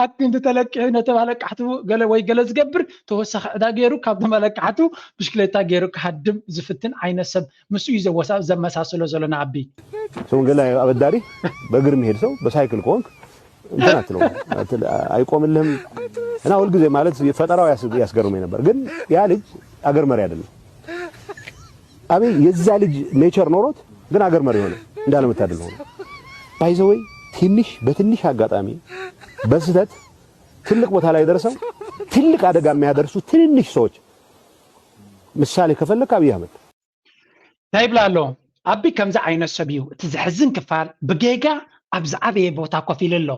ኣክንዲ ተለቂሑ ነቶም ኣለቃሕቱ ገለ ወይ ገለ ዝገብር ተወሳኺ ዕዳ ገይሩ ካብቶም ኣለቃሕቱ ብሽክሌታ ገይሩ ክሃድም ዝፍትን ዓይነት ሰብ ምስ እዩ ዘመሳስሎ ዘሎ ንኣቢ። ሰው ገለ አበዳሪ በእግር የሚሄድ ሰው በሳይክል ከሆንክ እንትን አትለው አይቆምልህም። እና ሁልጊዜ ማለት ፈጠራው ያስገርመኝ ነበር። ግን ያ ልጅ አገር መሪ አይደለም። አቤ የዛ ልጅ ኔቸር ኖሮት ግን አገር መሪ ሆነ እንዳለመታደል ሆነ። ባይዘወይ ትንሽ በትንሽ አጋጣሚ በስህተት ትልቅ ቦታ ላይ ደርሰው ትልቅ አደጋ የሚያደርሱ ትንንሽ ሰዎች ምሳሌ ከፈለክ አብይ አህመድ። እንታይ ይብላ ኣሎ ኣቢ ከምዚ ዓይነት ሰብ እዩ። እቲ ዘሕዝን ክፋል ብጌጋ ኣብ ዝዓበየ ቦታ ኮፍ ኢሉ ኣሎ።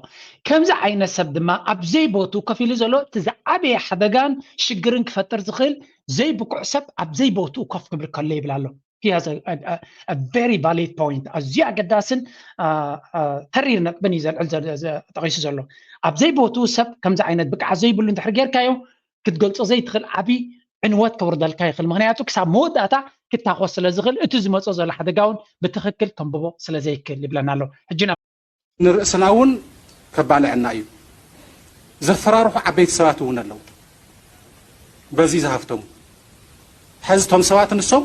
ከምዚ ዓይነት ሰብ ድማ ኣብ ዘይቦትኡ ኮፍ ኢሉ ዘሎ እቲ ዝዓበየ ሓደጋን ሽግርን ክፈጥር ዝኽእል ዘይብቁዕ ሰብ ኣብ ዘይቦትኡ ኮፍ ክብል ከሎ ይብል ኣሎ። He has a, a, a very valid point። ኣዝዩ ኣገዳስን ተሪር ነጥብን እዩ ዘልዕል ጠቂሱ ዘሎ። ኣብ ዘይቦትኡ ሰብ ከምዚ ዓይነት ብቅዓት ዘይብሉ እንድሕር ጌርካዮ ክትገልጾ ዘይትኽእል ዓቢ ዕንወት ከውርደልካ ይኽእል። ምኽንያቱ ክሳብ መወዳእታ ክታኾስ ስለ ዝኽእል እቲ ዝመጾ ዘሎ ሓደጋ እውን ብትኽክል ከንብቦ ስለ ዘይክእል ይብለና ኣሎ። ሕጂ ናብ ንርእስና እውን ከባልዐና እዩ። ዘፈራርሑ ዓበይቲ ሰባት እውን ኣለዉ በዚ ዝሃፍተሙ። ሕዚ እቶም ሰባት ንሶም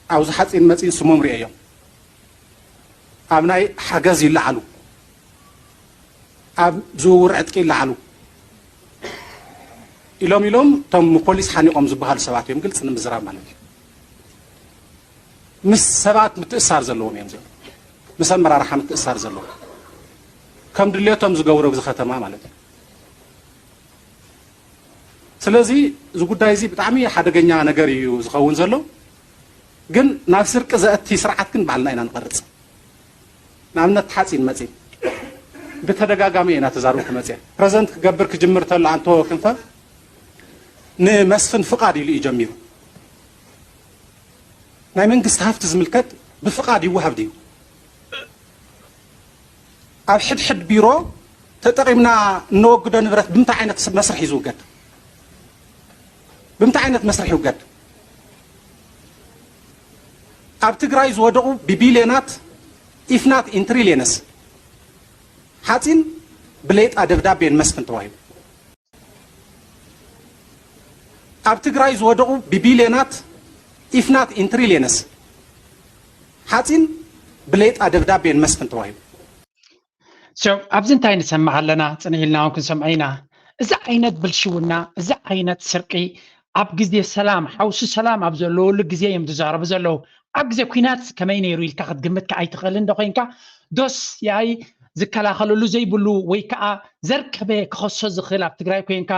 ኣብዚ ሓፂን መፂን ስሞም ርእየዮም ኣብ ናይ ሓገዝ ይለዓሉ፣ ኣብ ዝውውር ዕጥቂ ይለዓሉ ኢሎም ኢሎም እቶም ፖሊስ ሓኒቖም ዝበሃሉ ሰባት እዮም። ግልፂ ንምዝራብ ማለት እዩ። ምስ ሰባት ምትእሳር ዘለዎም እዮም እዚኦም። ምስ ኣመራርሓ ምትእሳር ዘለዎም ከም ድሌቶም ዝገብሩ ኣብዚ ከተማ ማለት እዩ። ስለዚ እዚ ጉዳይ እዚ ብጣዕሚ ሓደገኛ ነገር እዩ ዝኸውን ዘሎ። ግን ናብ ስርቂ ዘእቲ ስርዓት ግን ባዕልና ኢና ንቐርፅ። ንኣብነት ሓፂን መፂን ብተደጋጋሚ እየ እናተዛረብኩ መፅየ። ፕረዘንት ክገብር ክጅምር ተሎ ኣንቶ ክንፈ ንመስፍን ፍቓድ ኢሉ እዩ ጀሚሩ። ናይ መንግስቲ ሃፍቲ ዝምልከት ብፍቓድ ይወሃብ ድዩ? ኣብ ሕድሕድ ቢሮ ተጠቒምና እነወግዶ ንብረት ብምንታይ ዓይነት መስርሕ እዩ ዝውገድ? ብምንታይ ዓይነት መስርሕ ይውገድ? ኣብ ትግራይ ዝወደቑ ብቢልዮናት if not in trillions ሓፂን ብሌጣ ደብዳቤ ንመስፍን ተዋሂቡ። ኣብ ትግራይ ዝወደቑ ብቢልዮናት፣ if not in trillions፣ ሓፂን ብሌጣ ደብዳቤ ንመስፍን ተዋሂቡ። So ኣብዚ እንታይ ንሰምዕ ኣለና? ፅንሕ ኢልና እውን ክንሰምዖ ኢና። እዚ ዓይነት ብልሽውና፣ እዚ ዓይነት ስርቂ ኣብ ግዜ ሰላም፣ ሓውሲ ሰላም ኣብ ዘለወሉ ግዜ እዮም ዝዛረቡ ዘለዉ። ኣብ ግዜ ኲናት ከመይ ነይሩ ኢልካ ክትግምት ከኣ ኣይትኽእልን ዶ ኮይንካ? ዶስ ያይ ዝከላኸለሉ ዘይብሉ ወይ ከዓ ዘርከበ ክኸሶ ዝኽእል ኣብ ትግራይ ኮይንካ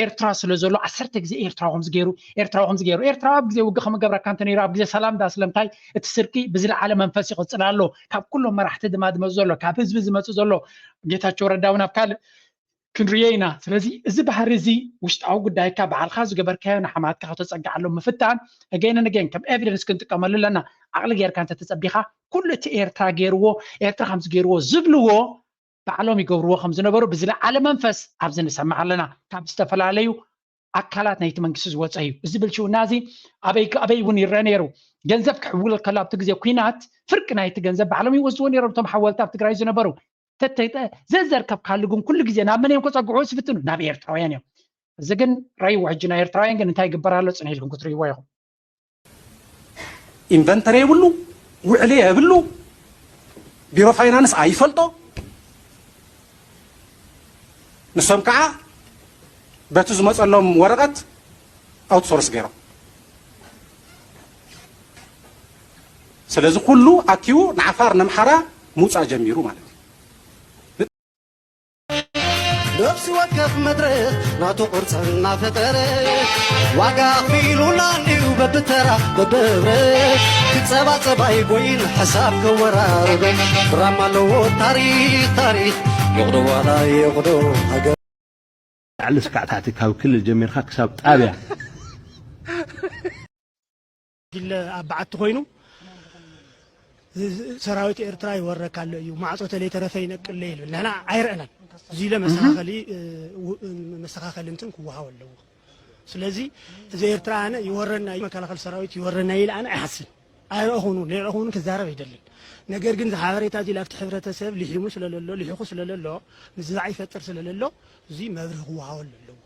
ኤርትራ ስለ ዘሎ ዓሰርተ ግዜ ኤርትራዊ ከምዚ ገይሩ ኤርትራዊ ከምዚ ገይሩ ኤርትራዊ ኣብ ግዜ ውግእ ከመገብረካ እንተ ነይሩ ኣብ ግዜ ሰላም ዳ ስለምንታይ እቲ ስርቂ ብዝለዓለ መንፈስ ይቕጽል ኣሎ። ካብ ኩሎም መራሕቲ ድማ ዝመፁ ዘሎ ካብ ህዝቢ ዝመፁ ዘሎ ጌታቸው ረዳ እውን ኣብ ካልእ ክንርዮ ኢና። ስለዚ እዚ ባህሪ እዚ ውሽጣዊ ጉዳይካ ባዕልካ ዝገበርካዮ ንሓማትካ ከተፀግዓሎም ምፍታን again and again ከም evidence ክንጥቀመሉ ኣለና። ዓቕሊ ጌርካ እንተተፀቢኻ ኩሉ እቲ ኤርትራ ገይርዎ ኤርትራ ከምዚ ገይርዎ ዝብልዎ ባዕሎም ይገብርዎ ከም ዝነበሩ ብዝለዓለ መንፈስ ኣብዚ ንሰምዕ ኣለና። ካብ ዝተፈላለዩ ኣካላት ናይቲ መንግስቲ ዝወፀ እዩ። እዚ ብልሽውና እዚ ኣበይ ኣበይ እውን ይረአ ነይሩ። ገንዘብ ክሕውል ከሎ ኣብቲ ግዜ ኲናት ፍርቂ ናይቲ ገንዘብ ባዕሎም ይወስድዎ ነይሮም እቶም ሓወልቲ ኣብ ትግራይ ዝነበሩ። ተተይጠ ዘዘርከብካሉ ግን ኩሉ ግዜ ናብ መን እዮም ከፀግዑ ዝፍትኑ? ናብ ኤርትራውያን እዮም። እዚ ግን ረይዎ ሕጂ ናይ ኤርትራውያን ግን እንታይ ይግበር ኣሎ ፅን ኢልኩም ክትርእይዎ ኢኹም። ኢንቨንተሪ የብሉ፣ ውዕሊ የብሉ፣ ቢሮ ፋይናንስ ኣይፈልጦ። ንሶም ከዓ በቲ ዝመፀሎም ወረቐት ኣውትሶርስ ገይሮም። ስለዚ ኩሉ ኣኪቡ ንዓፋር ነምሓራ ምውፃእ ጀሚሩ ማለት እዩ። ነፍሲ ወከፍ መድረኽ ናቱ ቅርፂ እናፈጠረ ዋጋ ኣኽፊሉና እንድዩ በብተራ በብህብረ ክፀባፀብ ኣይቦይን ሓሳብ ከወራርዶ ድራማ ኣለዎ ታሪኽ ታሪኽ ይቕዶ ዋላ ይቕዶ ሃገር ላዕሊ ስካዕ ታሕቲ ካብ ክልል ጀሚርካ ክሳብ ጣብያ ዲለ ኣብ በዓቲ ኮይኑ ሰራዊት ኤርትራ ይወረካ ኣሎ እዩ ማዕጾ ተለይተረፈ ይነቅለ ይብል ንሕና ኣይረአናን እዚ ኢለ መስተኻኸሊ መስተኻኸሊ እንትን ክወሃቦ ኣለዎ ስለዚ እዚ ኤርትራ ኣነ ይወረና እዩ መከላኸል ሰራዊት ይወረና ኢለ ኣነ ኣይሓስብን ኣይረእኹን እውን ለይረእኹን እውን ክዛረብ ኣይደልን ነገር ግን ዝሓበሬታ እዚ ላብቲ ሕብረተሰብ ሊሒሙ ስለለሎ ሊሒኹ ስለለሎ ምዝባዕ ይፈጥር ስለለሎ እዚ መብርህ ክወሃበሉ ኣለዎ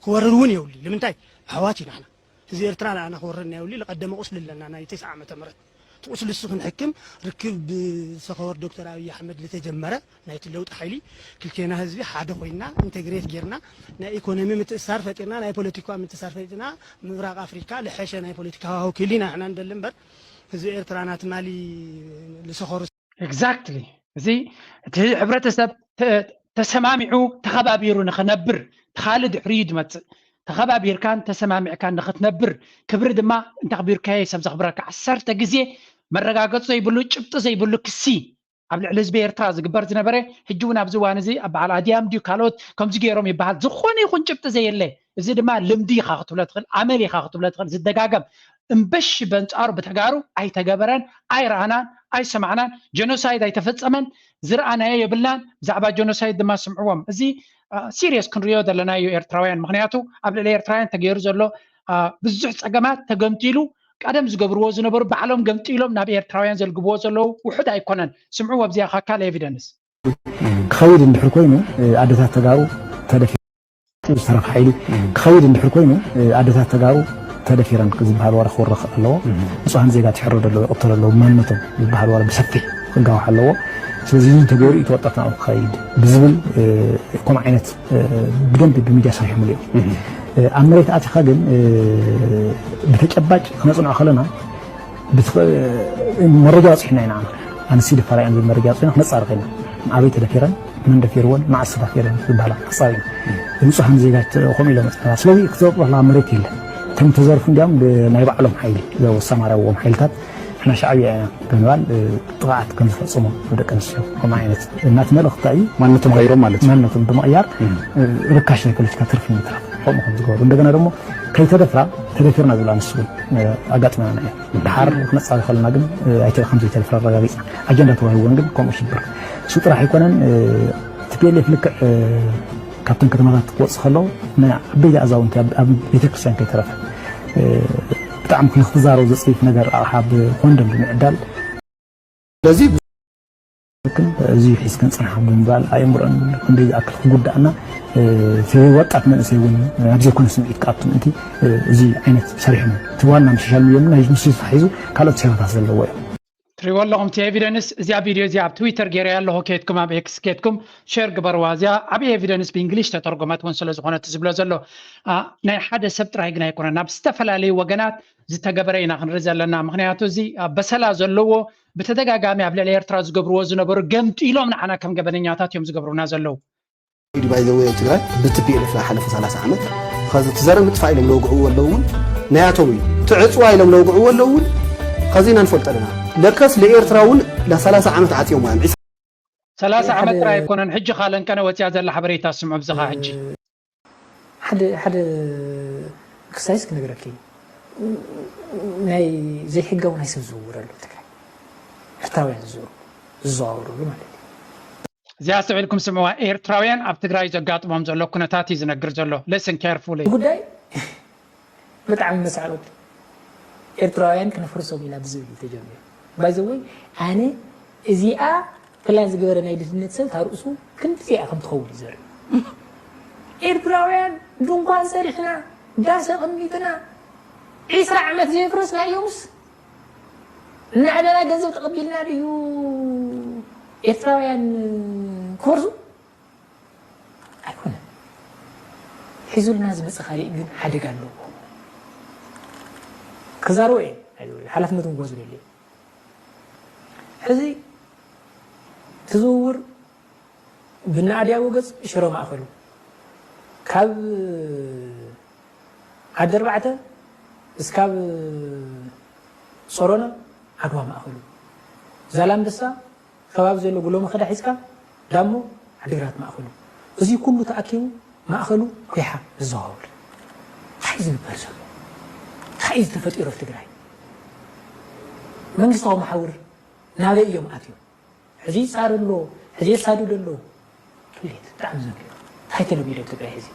ክወርር እውን የብሉ ንምንታይ ኣሕዋት ኢና ንሕና ህዝቢ ኤርትራ ንዓና ክወረና የብሉ ኢለ ቀደመ ቁስሊ ኣለና ናይ ተስዓ ዓመተ ምህረት እቲ ቁስሊ እሱ ክንሕክም ርክብ ብሰኸወር ዶክተር ኣብይ ኣሕመድ ዝተጀመረ ናይቲ ለውጢ ሓይሊ ክልቴና ህዝቢ ሓደ ኮይና ኢንቴግሬት ጌርና ናይ ኢኮኖሚ ምትእሳር ፈጢርና ናይ ፖለቲካ ምትእሳር ፈጢርና ምብራቅ ኣፍሪካ ልሐሸ ናይ ፖለቲካ ሃዋሁ ክህሊና ንሕና ንደሊ እምበር ህዝቢ ኤርትራ ናትማሊ ልሰኸሩ Exactly እዚ እቲ ሕብረተሰብ ተሰማሚዑ ተኸባቢሩ ንኽነብር እቲ ካልእ ድሕሪኡ ዝመፅእ ተኸባቢርካን ተሰማሚዕካን ንኽትነብር ክብሪ ድማ እንተኽቢርካዮ ሰብ ዘኽብረካ ዓሰርተ ግዜ መረጋገፂ ዘይብሉ ጭብጢ ዘይብሉ ክሲ ኣብ ልዕሊ ህዝቢ ኤርትራ ዝግበር ዝነበረ ሕጂ እውን ኣብዚ እዋን እዚ ኣብ በዓል ኣድያም ድዩ ካልኦት ከምዚ ገይሮም ይበሃል ዝኾነ ይኹን ጭብጢ ዘየለ እዚ ድማ ልምዲ ኢኻ ክትብሎ ትኽእል ኣመል ኢኻ ክትብሎ ትኽእል ዝደጋገም እምበሺ በንጻሩ ብተጋሩ ኣይተገበረን ኣይረኣናን ኣይሰማዕናን ጀኖሳይድ ኣይተፈጸመን ዝረኣናዮ የብልናን ብዛዕባ ጀኖሳይድ ድማ ስምዕዎም እዚ serious ክንሪኦ ዘለና እዩ ኤርትራውያን ምክንያቱ ኣብ ልዕሊ ኤርትራውያን ተገይሩ ዘሎ ብዙሕ ጸገማት ተገምጢሉ ቀደም ዝገብርዎ ዝነበሩ ባዕሎም ገምጢሎም ናብ ኤርትራውያን ዘልግብዎ ዘለዉ ውሑድ ኣይኮነን ስምዕዎ ኣብዚኣ ካካል evidence ክኸይድ እንድሕር ኮይኑ ኣደታት ተጋሩ ተደፊ ዝተረፈ ሓይሊ ክኸይድ እንድሕር ኮይኑ ኣደታት ተጋሩ ተደፊረን ዝበሃል ወረ ክወረኽ ኣለዎ ንፁሃን ዜጋ ትሕረዱ ኣለዎ ይቕተሉ ኣለዎ ማንነቶም ዝበሃል ወረ ብሰፊሕ ክጋዋሕ ኣለዎ ስለዚ እዚ ተገይሩ እዩ ተወጣት ናብኡ ክኸይድ ብዝብል ከምኡ ዓይነት ብደንቢ ብሚድያ ሰሪሖምሉ እዮም ኣብ መሬት ኣቲኻ ግን ብተጨባጭ ክነፅንዖ ከለና መረጃ ኣውፂሕና ኢና ኣነ ኣነሲ ደፋር እየን ዝብል መረጃ ኣውፂሕና ክነፃርቕ ኢና ኣበይ ተደፊረን መን ደፊርወን መዓስ ተዳፊረን ዝበሃላ ክፃብ ኢና ንፁሃን ዜጋ ከምኡ ኢሎም መፅናና ስለዚ ክትዘርጥበላ መሬት የለን እቶም ተዘርፉ እንዲያም ብናይ ባዕሎም ሓይሊ ዘሰማረዎም ሓይልታት ንሕና ሻዕብያ ኢና ብምባል ጥቕዓት ከም ዝፈፅሙ ደቂ ኣንስትዮ ከምኡ ዓይነት እናት መልእኽቲ እዩ ማንነቶም ቀይሮም ማለት እዩ ማንነቶም ብምቕያር ርካሽ ናይ ፖለቲካ ትርፊ ምትራፍ ከምኡ ከም ዝገበሩ እንደገና ደግሞ ከይተደፍራ ተደፊርና ዝብላ ንሱ እውን ኣጋጥመና እዩ ድሓር ክነፃሪ ከለና ግን ኣይተ ከም ዘይተደፍራ ኣረጋጊፅና ኣጀንዳ ተዋሂብዎን ግን ከምኡ ሽብር እሱ ጥራሕ ኣይኮነን ቲፒኤልኤፍ ልክዕ ካብተን ከተማታት ክወፅእ ከለዉ ናይ ዓበይቲ ኣዛውንቲ ኣብ ቤተክርስትያን ከይተረፈ ብጣዕሚ ንክትዛረቡ ዘፅይፍ ነገር ኣቕሓ ብኮንደም ብምዕዳል ስለዚ ግን እዚ ሒዝክን ጽንሓ ብምባል ኣእምሮን ክንደይ ዝኣክል ክጉዳእና፣ እቲ ወጣት መንእሰይ እውን ኣብ ዘይኮነ ስምዒት ክኣቱ ምእንቲ እዚ ዓይነት ሰሪሖም። እቲ ዋና ምስ ሶሻል ሚድያ ናይ ምስ ተታሒዙ ካልኦት ሰባታት ዘለዎ እዮም። ትሪእዎ ኣለኹም እቲ ኤቪደንስ። እዚኣ ቪድዮ እዚኣ ኣብ ትዊተር ገይረ ኣለኹ። ኬድኩም ኣብ ኤክስ ኬድኩም ሼር ግበርዋ። እዚኣ ዓብዪ ኤቪደንስ ብእንግሊሽ ተተርጎመት እውን ስለ ዝኾነት ዝብሎ ዘሎ፣ ኣ፣ ናይ ሓደ ሰብ ጥራይ ግን ኣይኮነን። ናብ ዝተፈላለዩ ወገናት ዝተገበረ ኢና ክንርኢ ዘለና። ምኽንያቱ እዚ ኣብ በሰላ ዘለዎ ብተደጋጋሚ ኣብ ልዕሊ ኤርትራ ዝገብርዎ ዝነበሩ ገምጢሎም ንዓና ከም ገበነኛታት እዮም ዝገብሩና ዘለዉ። ኢዱ ባይ ዘወይ ትግራይ ብቲ ፒኤልኤፍ ዝሓለፈ ሰላሳ ዓመት ኸዚ እቲ ዘረ ምጥፋእ ኢሎም ለውግዕዎ ኣለዉ እውን ናያቶም እዩ። ትዕፅዋ ኢሎም ለውግዕዎ ኣለዉ እውን ኸዚ ኢና ንፈልጦ ኣለና። ለከስ ለኤርትራ እውን ለ30 ዓመት ዓፅዮም እዮም። ሰላሳ ዓመት ጥራይ ኣይኮነን ሕጂ ካለንቀነ ወፅያ ዘላ ሓበሬታ ስምዑ ብዝኻ ሕጂ ሓደ ሓደ ክሳይስ ክነግረኪ ናይ ዘይሕጋዊ ናይ ሰብ ዝውውር ኣሎ ትግራይ ኤርትራውያን ዝዝውሩ ዝዘዋወሩሉ ማለት እዩ። እዚኣ ኣስተውዒልኩም ስምዕዋ። ኤርትራውያን ኣብ ትግራይ ዘጋጥሞም ዘሎ ኩነታት እዩ ዝነግር ዘሎ። Listen carefully። ጉዳይ ብጣዕሚ መሳዕረቲ ኤርትራውያን ክነፍርሶም ኢና ብዝብል እዩ ተጀሚሩ። ባይዘወይ ኣነ እዚኣ ፕላን ዝገበረ ናይ ድህነት ሰብ ታርእሱ ክንዲዚኣ ከም ትኸውን እዩ ዘርኢ። ኤርትራውያን ድንኳን ሰሪሕና ዳስ ኣቐሚጥና ዒስራ ዓመት ዘየፍረስናዮምስ እናዕደና ገንዘብ ተቐቢልና ድዩ ኤርትራውያን ክወርሱ? ኣይኮነን። ሒዙልና ዝመፀ ካሊእ ግን ሓደጋ ኣለዎ። ክዛረቦ እየ ሓላፍነቱ ምጓዝ የድልዮ። ሕዚ እቲ ዝውውር ብናኣድያ ወገፅ ሽረ ማእኸሉ ካብ ዓዲ ኣርባዕተ እስካብ ፆሮና ዓድዋ ማእኸሉ ዛላምበሳ ከባቢ ዘሎ ጉሎ መኸዳ ሒዝካ ዳሞ ዓዲግራት ማእኸሉ እዚ ኩሉ ተኣኪቡ ማእኸሉ ኩሓ ዝዘዋወር እንታይ ዝግበር ዘሎ እንታይ እዩ ዝተፈጢሩ ኣብ ትግራይ መንግስታዊ መሓውር ናበይ እዮም ኣትዮም ሕዚ ይፃር ኣሎ ሕዚ የሳድድ ኣሎ ክሌት ብጣዕሚ ዘንኪ እንታይ ተለሚዶ ኣብ ትግራይ ሕዚ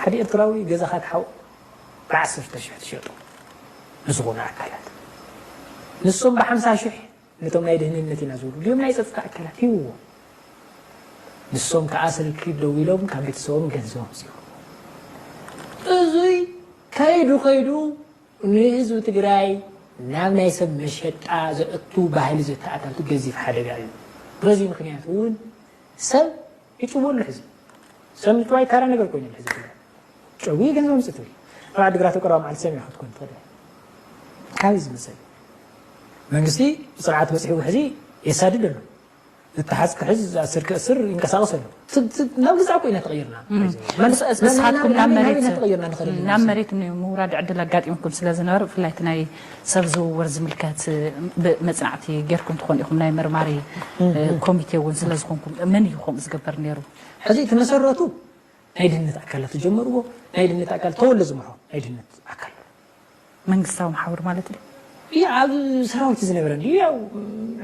ሓደ ኤርትራዊ ገዛኻ ትሓው ብዓሰርተ ሽሕ ትሸጡ ንዝኾኑ ኣካላት ንሶም ብሓምሳ ሽሕ ነቶም ናይ ድህንነት ኢና ዝብሉ ድዮም ናይ ፀጥታ ኣካላት ሂብዎ ንሶም ከዓ ስልኪ ደዊሎም ካብ ቤተሰቦም ገንዘቦም ዝህቡ እዙይ ከይዱ ከይዱ ንህዝቢ ትግራይ ናብ ናይ ሰብ መሸጣ ዘእቱ ባህሊ ዘተኣታቱ ገዚፍ ሓደጋ እዩ። በዚ ምክንያት እውን ሰብ ይጭወሉ ሕዚ። ሰብ ምጭዋይ ተራ ነገር ኮይኑ ኣሎ ሕዚ ትግራይ። ጨዊ ገንዘብ ኣምፅእ ትብል። ኣብ ዓዲግራት ቀረባ መዓልቲ ሰሚዕ ክትኮን ትኽእል። ካበይ ዝመፀ እዩ? መንግስቲ ብፅንዓት በፂሑ ሕዚ የሳድድ ኣሎ። እተሓዝ ክሕዝ ዝኣስር ክእስር ይንቀሳቐስ ኣሎ ናብ ግዛእ እኮ ኢና ተቐይርና ንስኻትኩም ናብ መሬት ምውራድ ዕድል ኣጋጢምኩም ስለ ዝነበር ብፍላይ እቲ ናይ ሰብ ዝውውር ዝምልከት መፅናዕቲ ጌርኩም ትኾኑ ኢኹም ናይ መርማሪ ኮሚቴ እውን ስለ ዝኾንኩም መን እዩ ከምኡ ዝገበር ነይሩ ሕዚ እቲ መሰረቱ ናይ ድህነት ኣካላት ዝጀመርዎ ናይ ድህነት ኣካል ተወለ ዝምሖ ናይ ድህነት ኣካል መንግስታዊ መሓውር ማለት ድዩ? እያ ኣብ ሰራዊት ዝነበረ እንዲ ያው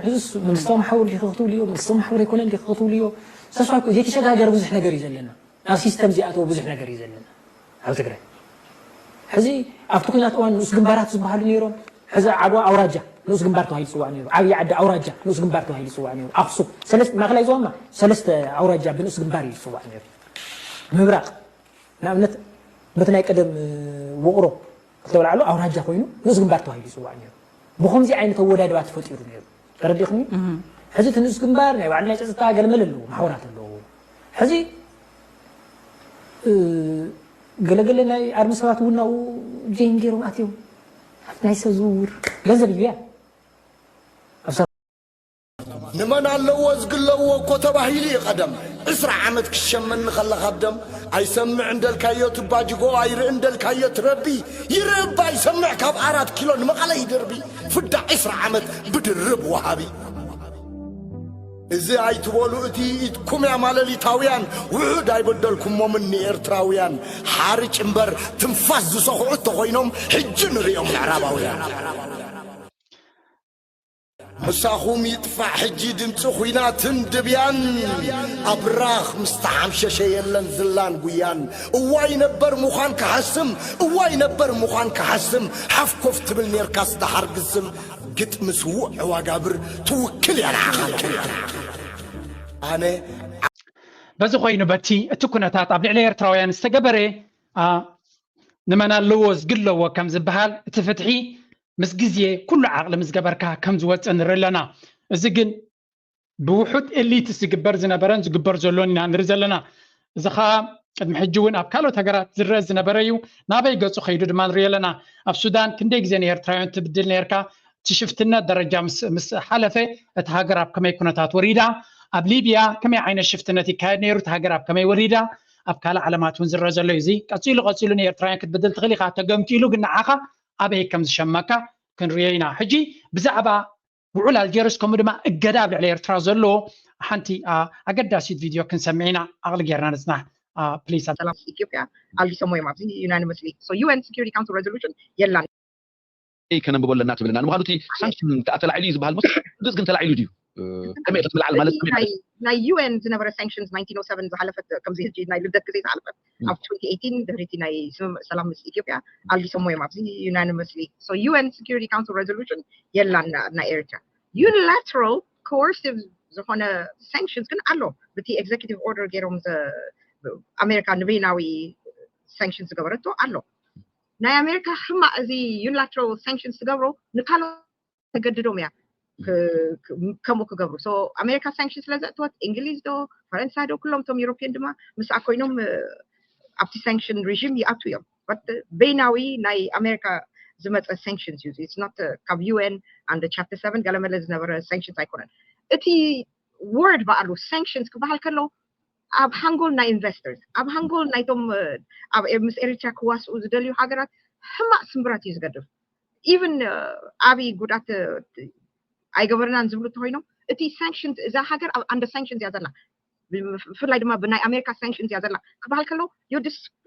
ሕዝስ መንግስታዊ መሓውር ዲኸ ክትብልዮ መንግስታዊ መሓውር ኣይኮነን ዲኸ ክትብልዮ ተስፋ እኮ ዘይተሸጋገር ብዙሕ ነገር እዩ ዘለና ናብ ሲስተም ዝኣተወ ብዙሕ ነገር እዩ ዘለና ኣብ ትግራይ ሕዚ ኣብቲ ኩናት እዋን ንኡስ ግንባራት ዝበሃሉ ነይሮም ሕዚ ዓድዋ ኣውራጃ ንኡስ ግንባር ተባሂሉ ዝፅዋዕ ነይሩ ዓብዪ ዓዲ ኣውራጃ ንኡስ ግንባር ተባሂሉ ዝፅዋዕ ነይሩ ኣክሱም ማእከላይ ዞባ ሰለስተ ኣውራጃ ብንኡስ ግንባር እዩ ዝፅዋዕ ነይሩ ምብራቕ ንኣብነት በቲ ናይ ቀደም ውቕሮ ክተበላዕሎ ኣውራጃ ኮይኑ ንኡስ ግንባር ተባሂሉ ይፅዋዕ ነይሩ። ብኸምዚ ዓይነት ኣወዳድባ ተፈጢሩ ነይሩ። ተረዲእኹም? ሕዚ እቲ ንኡስ ግንባር ናይ ባዕሉ ናይ ፀፅታ ገለመለ ኣለዎ፣ ማሕበራት ኣለዎ። ሕዚ ገለገለ ናይ ኣርሚ ሰባት እውን ናብኡ ጆይን ገይሮም ኣትዮም። ኣብቲ ናይ ሰብ ዝውውር ገንዘብ እዩ እያ። ንመን ኣለዎ ዝግለዎ እኮ ተባሂሉ እዩ ቀደም ዕስራ ዓመት ክሸመኒ ከለኻ ብደም ኣይሰምዕ እንደልካዮ ትባጅጎ ኣይርኢ እንደልካዮ ትረቢ ይርኢ እባ ኣይሰምዕ ካብ ኣራት ኪሎ ንመቐለ ይደርቢ ፍዳ ዕስራ ዓመት ብድርብ ወሃቢ እዚ ኣይትበሉ እቲ ኢድኩም ያማለሊታውያን ውሑድ ኣይበደልኩሞምን ንኤርትራውያን ሓርጭ እምበር ትንፋስ ዝሰኹዑ ተኾይኖም ሕጂ ንርእዮም ምዕራባውያን ምሳኹም ይጥፋእ ሕጂ ድምፂ ኹናትን ድብያን ኣብራኽ ምስ ተሓምሸሸ የለን ዝላን ጉያን እዋይ ነበር ምዃን ክሓስም እዋይ ነበር ምዃን ክሓስም ሓፍኮፍ ትብል ኔርካስ ደሓር ግስም ግጥሚ ስዉእ ዕዋጋብር ትውክል እያ ንዓኻ። ኣነ በዚ ኮይኑ በቲ እቲ ኩነታት ኣብ ልዕሊ ኤርትራውያን ዝተገበረ ኣ፣ ንመን ኣለዎ ዝግለዎ ከም ዝበሃል እቲ ፍትሒ ምስ ግዜ ኩሉ ዓቕሊ ምስ ገበርካ ከም ዝወፅእ ንርኢ ኣለና። እዚ ግን ብውሑድ ኤሊት ዝግበር ዝነበረን ዝግበር ዘሎን ኢና ንርኢ ዘለና። እዚ ከዓ ቅድሚ ሕጂ እውን ኣብ ካልኦት ሃገራት ዝረአ ዝነበረ እዩ። ናበይ ገፁ ከይዱ ድማ ንርኢ ኣለና። ኣብ ሱዳን ክንደይ ግዜ ንኤርትራውያን ትብድል ነርካ? እቲ ሽፍትነት ደረጃ ምስ ምስ ሓለፈ እቲ ሃገር ኣብ ከመይ ኩነታት ወሪዳ? ኣብ ሊብያ ከመይ ዓይነት ሽፍትነት ይካየድ ነይሩ? እቲ ሃገር ኣብ ከመይ ወሪዳ? ኣብ ካልእ ዓለማት እውን ዝረአ ዘሎ እዩ። እዚ ቀፂሉ ቀፂሉ ንኤርትራውያን ክትብድል ትኽእል ኢኻ። ተገምጢሉ ግን ንዓኻ ኣበይ ከም ዝሸመካ ክንሪኦ ኢና። ሕጂ ብዛዕባ ውዑል ኣልጀርስ ከምኡ ድማ እገዳ ኣብ ልዕሊ ኤርትራ ዘሎ ሓንቲ ኣገዳሲት ቪድዮ ክንሰምዕ ኢና። ዓቕሊ ጌርና ንጽናሕ ፕሊስ። ሰላም ኢትዮጵያ ኣልጊሶሞ እዮም ኣብዚ unanimously so UN Security Council resolution የላን። ከነንብቦ ኣለና ትብልና። ንምዃኑ እቲ ሳንክሽን ተላዒሉ እዩ ዝበሃል መስ ግን ተላዒሉ ድዩ? ከመይ ክትምልዓል ማለት ከመይ ማለት ናይ UN ዝነበረ sanctions nineteen oh seven ዝሓለፈት ከምዚ ሕጂ ናይ ልደት ግዜ ዝሓለፈት ኣብ twenty eighteen ድሕሪቲ ናይ ስምምዕ ሰላም ምስ ኢትዮጵያ ኣልጊሶሞ እዮም ኣብዚ unanimously so UN Security Council resolution የላን ናይ ኤርትራ። Unilateral coercive ዝኾነ sanctions ግን ኣሎ። ብቲ executive order ገይሮም ኣሜሪካ ንበይናዊ sanctions ዝገበረቶ ኣሎ። ናይ ኣሜሪካ ሕማቕ እዚ unilateral sanctions ትገብሮ ንካልኦት ተገድዶም እያ ከምኡ ክገብሩ። So ኣሜሪካ sanctions ስለ ዘእተወት እንግሊዝ ዶ ፈረንሳይ ዶ ኩሎም እቶም European ድማ ምስኣ ኮይኖም ኣብቲ sanction regime ይኣትዉ እዮም። But በይናዊ ናይ ኣሜሪካ ዝመፀ sanctions እዩ። It's not ካብ UN and chapter seven ገለመለ ዝነበረ sanctions ኣይኮነን። እቲ word ባዕሉ sanctions ክበሃል ከሎ ኣብ ሓንጎል ናይ investors ኣብ ሓንጎል ናይቶም ኣብ ምስ ኤርትራ ክዋስኡ ዝደልዩ ሃገራት ሕማቕ ስምብራት እዩ ዝገድፍ። Even ዓብዪ ጉድኣት ኣይገበርናን ዝብሉ እንተኮይኖም እቲ sanctions እዛ ሃገር ኣብ under sanctions እያ ዘላ። ብፍላይ ድማ ብናይ ኣሜሪካ sanctions እያ ዘላ ክበሃል ከሎ you're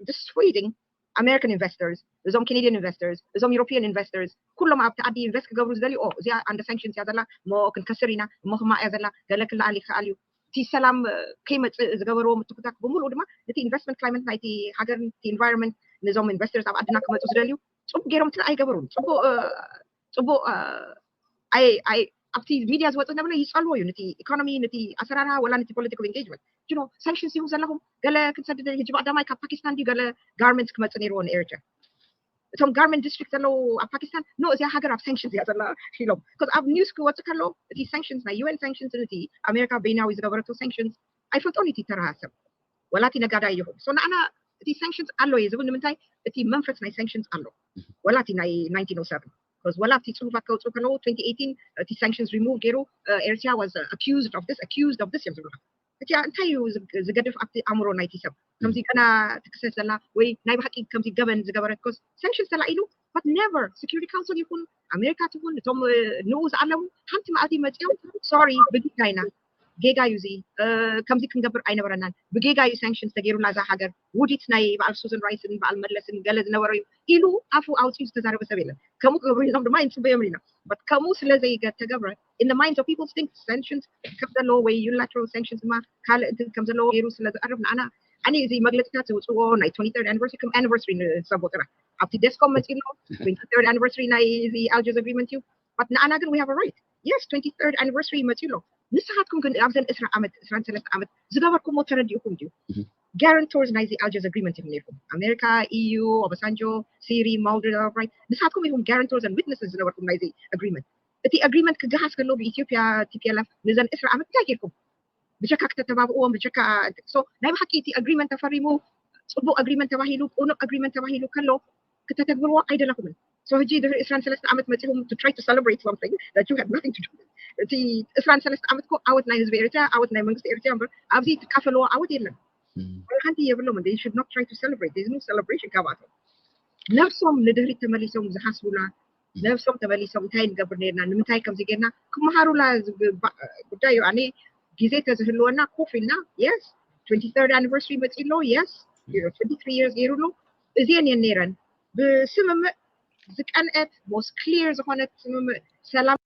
dissuading American investors እዞም Canadian investors እዞም European investors ኩሎም ኣብቲ ዓዲ invest ክገብሩ ዝደልዩ እዚኣ under sanctions እያ ዘላ እሞ ክንከስር ኢና እሞ ሕማቕ እያ ዘላ ገለ ክለኣል ይክኣል እዩ እቲ ሰላም ከይመፅእ ዝገበርዎ ምትኩታክ ብምሉኡ ድማ ነቲ investment climate ናይቲ ሃገር ነቲ environment ነዞም investors ኣብ ዓድና ክመፁ ዝደልዩ ፅቡቅ ገይሮም ትርኢ ኣይገበሩን ፅቡቅ ፅቡቅ ኣብቲ media ዝወፅእ ነብለ ይፀልዎ እዩ ነቲ economy ነቲ ኣሰራርሃ ወላ ነቲ political engagement you know sanctions ሂቡ ዘለኹም ገለ ክንሰድደ ሕጂ ብቀዳማይ ካብ ፓኪስታን ድዩ ገለ garment ክመፅእ ነይርዎ ንኤርትራ እቶም garment district ዘለዉ ኣብ ፓኪስታን no እዚኣ ሃገር ኣብ sanctions እያ ዘላ ኢሎም because ኣብ news ክወፅእ ከሎ እቲ sanctions ናይ UN sanctions እቲ ኣሜሪካ በይናዊ ዝገበረቶ sanctions ኣይፈልጦን እቲ ተራ ሰብ ወላ እቲ ነጋዳይ ይኹን so ንዓና እቲ sanctions ኣሎ እዩ ዝብል ንምንታይ እቲ መንፈስ ናይ sanctions ኣሎ ወላ እቲ ናይ nineteen oh seven because ወላ ኣብቲ ፅሁፋት ከውፅኡ ከለዉ twenty eighteen እቲ sanctions remove ገይሩ ኤርትራ was accused of this accused of this እዮም ዝብሉካ እቲኣ እንታይ እዩ ዝገድፍ ኣብቲ ኣእምሮ ናይቲ ሰብ ከምዚ ገና ትክሰስ ዘላ ወይ ናይ ብሓቂ ከምዚ ገበን ዝገበረት ኮስ sanctions ተላኢሉ but never security council ይኹን ኣሜሪካ ትኹን እቶም ንኡ ዝኣለሙ ሓንቲ መኣዲ መፂኦም sorry ብጌጋ ኢና ጌጋ እዩ እዚ ከምዚ ክንገብር ኣይነበረናን ብጌጋ እዩ sanctions ተገይሩላ እዛ ሃገር ውዲት ናይ በዓል Susan Rice ን በዓል መለስን ገለ ዝነበረ እዩ ኢሉ ኣፉ ኣውፂኡ ዝተዛረበ ሰብ የለን ከምኡ ክገብሩ ኢሎም ድማ ኣይንፅበዮም ኢና ከምኡ ስለ ዘይተገብረ in the minds of people think sanctions ከም ዘለዎ ወይ unilateral sanctions ድማ ካልእ እንትን ከም ዘለዎ ገይሩ ስለ ዝቐርብ ንኣና ኣነ እዚ መግለፂታት ዝውፅዎ ናይ twenty third anniversary ከም anniversary ንሰቦ ጥራሕ ኣብቲ ዴስኮም መፂኡ ኣሎ twenty third anniversary ናይ እዚ Algiers agreement እዩ but ንኣና ግን we have a right yes twenty third anniversary መፂኡ ኣሎ ንስኻትኩም ግን ኣብዘን ዕስራ ዓመት ዕስራን ሰለስተ ዓመት ዝገበርኩሞ ተረዲእኩም ድዩ guarantors ናይዚ Algiers agreement ኢኹም ነርኩም ኣሜሪካ EU ኦባሳንጆ ሲሪ ማልደር right ንስኻትኩም ኢኹም guarantors and witnesses ዝነበርኩም ናይዚ agreement እቲ agreement ክገሃስ ከሎ ብኢትዮጵያ TPLF ንዘን ዕስራ ዓመት እንታይ ጌርኩም ብጀካ ክተተባብእዎም ብጀካ so ናይ ብሓቂ እቲ agreement ተፈሪሙ ፅቡቅ agreement ተባሂሉ ቅኑዕ agreement ተባሂሉ ከሎ ክተተግብርዎ ኣይደለኹምን so ሕጂ ድሕሪ ዕስራን ሰለስተ ዓመት መፂኹም to try to celebrate something that you had nothing to do እቲ ዕስራን ሰለስተ ዓመት ኮ ዓወት ናይ ህዝቢ ኤርትራ ዓወት ናይ መንግስቲ ኤርትራ እምበር ኣብዚ ትካፈልዎ ዓወት የለን ሓንቲ የብሎም they should not try to celebrate there's no celebration ካብኣቶም ነብሶም ንድሕሪት ተመሊሶም ዝሓስቡላ ነብሶም ተመሊሶም እንታይ ንገብር ነርና ንምንታይ ከምዚ ጌርና ክመሃሩላ ዝግባእ ጉዳይ እዩ ኣነ ግዜ ተዝህልወና ኮፍ ኢልና yes twenty third anniversary መፂ ኣሎ yes twenty three years ገይሩ ኣሎ እዚአን የን ነይረን ብስምምዕ ዝቀንአት most clear ዝኾነት ስምምዕ ሰላም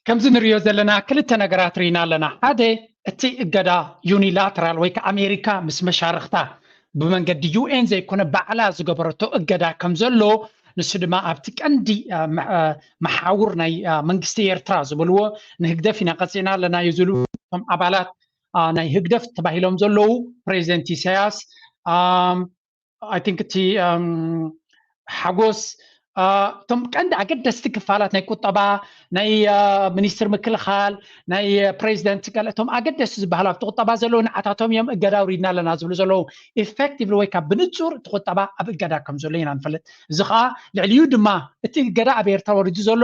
ከምዚ ንሪኦ ዘለና ክልተ ነገራት ርኢና ኣለና ሓደ እቲ እገዳ unilateral ወይ ከዓ ኣሜሪካ ምስ መሻርክታ ብመንገዲ UN ዘይኮነ ባዕላ ዝገበረቶ እገዳ ከም ዘሎ ንሱ ድማ ኣብቲ ቀንዲ መሓውር ናይ መንግስቲ ኤርትራ ዝበልዎ ንህግደፍ ኢና ቀፂዕና ኣለና እዩ ዝብሉ እቶም ኣባላት ናይ ህግደፍ ተባሂሎም ዘለዉ ፕሬዚደንት ኢሳያስ፣ I think እቲ ሓጎስ፣ እቶም ቀንዲ ኣገደስቲ ክፋላት ናይ ቁጠባ፣ ናይ ሚኒስትር ምክልኻል፣ ናይ ፕሬዚደንት፣ ገለ እቶም ኣገደስቲ ዝበሃሉ ኣብቲ ቁጠባ ዘለዉ ንዓታቶም እዮም እገዳ ኣውሪድና ኣለና ዝብሉ ዘለዉ። ኢፌክቲቭሊ ወይ ካብ ብንጹር እቲ ቁጠባ ኣብ እገዳ ከም ዘሎ ኢና ንፈልጥ። እዚ ከዓ ልዕሊኡ ድማ እቲ እገዳ ኣብ ኤርትራ ወሪዱ ዘሎ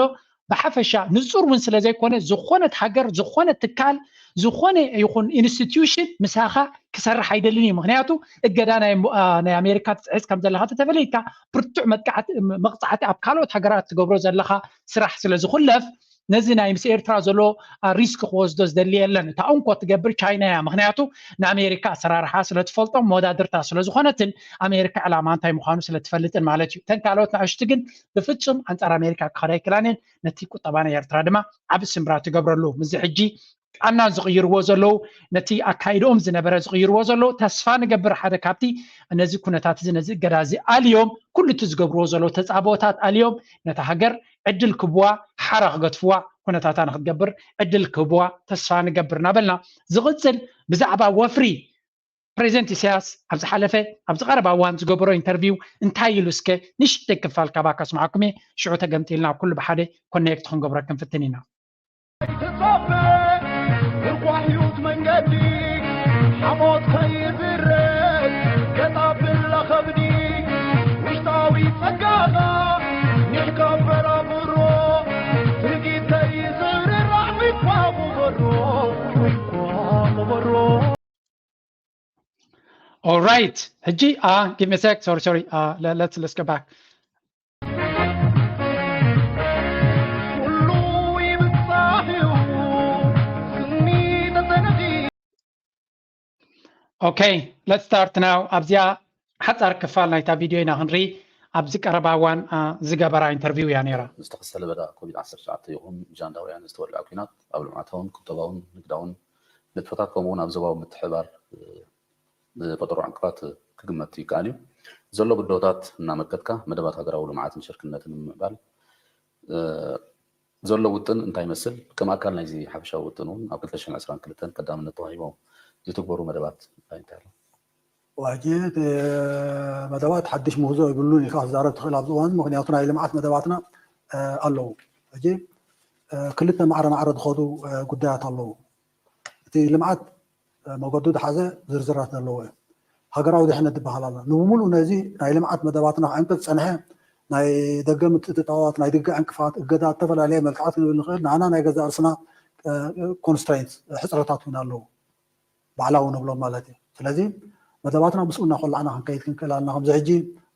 ብሓፈሻ ንጹር እውን ስለ ዘይኮነ፣ ዝኾነት ሃገር፣ ዝኾነ ትካል፣ ዝኾነ ይኹን ኢንስቲትዩሽን ምሳኻ ክሰርሕ ኣይደልን እዩ። ምክንያቱ እገዳ ናይ ኣሜሪካ ትፅዕፅ ከም ዘለካ ተተፈሊጥካ ብርቱዕ መጥቃዕቲ መቕፃዕቲ ኣብ ካልኦት ሃገራት ትገብሮ ዘለካ ስራሕ ስለ ዝኹለፍ ነዚ ናይ ምስ ኤርትራ ዘሎ ሪስክ ክወስዶ ዝደሊ የለን። እታ እንኮ ትገብር ቻይና እያ። ምክንያቱ ንኣሜሪካ ኣሰራርሓ ስለ ትፈልጦ መወዳድርታ ስለ ዝኾነትን ኣሜሪካ ዕላማ እንታይ ምዃኑ ስለ ትፈልጥን ማለት እዩ። እተን ካልኦት ንኣሽቱ ግን ብፍጹም ኣንጻር ኣሜሪካ ክኸዳ ኣይክእላን እየን። ነቲ ቁጠባ ናይ ኤርትራ ድማ ዓቢ ስምብራ ትገብረሉ። ምስዚ ሕጂ ቃና ዝቕይርዎ ዘለዉ፣ ነቲ ኣካይድኦም ዝነበረ ዝቕይርዎ ዘለዉ፣ ተስፋ ንገብር ሓደ ካብቲ ነዚ ኩነታት እዚ ነዚ እገዳ እዚ ኣልዮም ኩሉ እቲ ዝገብርዎ ዘለዉ ተጻብኦታት ኣልዮም ነታ ሃገር ዕድል ክብዋ ሓራ ክገድፍዋ ኩነታታ ንክትገብር ዕድል ክህብዋ ተስፋ ንገብር እናበልና ዝቕጽል ብዛዕባ ወፍሪ ፕሬዚደንት ኢሳያስ ኣብ ዝሓለፈ ኣብዚ ቀረባ እዋን ዝገበሮ ኢንተርቪው እንታይ ኢሉ እስከ ንሽተይ ክፋል ካባ ከስምዓኩም እየ። ሽዑ ተገምጢልና ኩሉ ብሓደ ኮኔክት ክንገብሮ ክንፍትን ኢና። ትጸበ ብርኳሕ ህይወት መንገዲ ሓሞት ከይብረድ ገጣ ብላ ከብዲ ውሽጣዊ ጸጋኻ ኒሕ ከበራብሮ ትርጊት ከይዝርራዕ ዊኳ ጉበሮ ዊኳ ጉበሮ All right. ሕጂ uh, give me a sec. Sorry, sorry. Uh, let, let's let's go back. ኩሉ ይብጻሕ እዩ ስኒ ተተነኺ Okay, let's start now. ኣብዚኣ ሓጻር ክፋል ናይታ ቪድዮ ኢና ክንርኢ። ኣብዚ ቀረባ እዋን ዝገበራ ኢንተርቪው እያ ነይራ። ዝተኸሰተ ለበዳ ኮቪድ ዓሰርተ ትሽዓተ ይኹን ብጃንዳውያን ዝተወልዐ ኲናት ኣብ ልምዓታውን ቁጠባውን ንግዳውን ንጥፈታት ከምኡውን ኣብ ዞባዊ ምትሕብባር ዝፈጠሮ ዕንቅፋት ክግመት ይከኣል እዩ። ዘሎ ብድሆታት እናመልከትካ መደባት ሃገራዊ ልምዓትን ሽርክነትን ንምምዕባል ዘሎ ውጥን እንታይ ይመስል? ከም ኣካል ናይዚ ሓፈሻዊ ውጥን እውን ኣብ ክልተ ሽሕን ዕስራን ክልተን ቀዳምነት ተዋሂቦም ዝትግበሩ መደባት እንታይ እንታይ ኣለዉ? ሕጂ እቲ መደባት ሓድሽ ምህዞ ይብሉን ኢልካ ክትዛረብ ትኽእል ኣብዚ እዋን፣ ምኽንያቱ ናይ ልምዓት መደባትና ኣለዉ። ሕጂ ክልተ ማዕረ ማዕረ ዝኸዱ ጉዳያት ኣለዉ። እቲ ልምዓት መገዱ ዝሓዘ ዝርዝራት ዘለዎ እዩ። ሃገራዊ ድሕነት ዝበሃል ኣሎ። ንምሉእ ነዚ ናይ ልምዓት መደባትና ክዕንቅፍ ዝጸንሐ ናይ ደገ ምትእትታዋት፣ ናይ ደገ ዕንቅፋት፣ እገዳ፣ ዝተፈላለየ መልክዓት ክንብል ንኽእል። ንዓና ናይ ገዛእ ርእስና ኮንስትሬንት፣ ሕጽረታት እውን ኣለዉ። ባዕላዊ ንብሎም ማለት እዩ። ስለዚ መደባትና ምስኡ እናኾላዕና ክንከይድ ክንክእል ኣለና። ከምዚ ሕጂ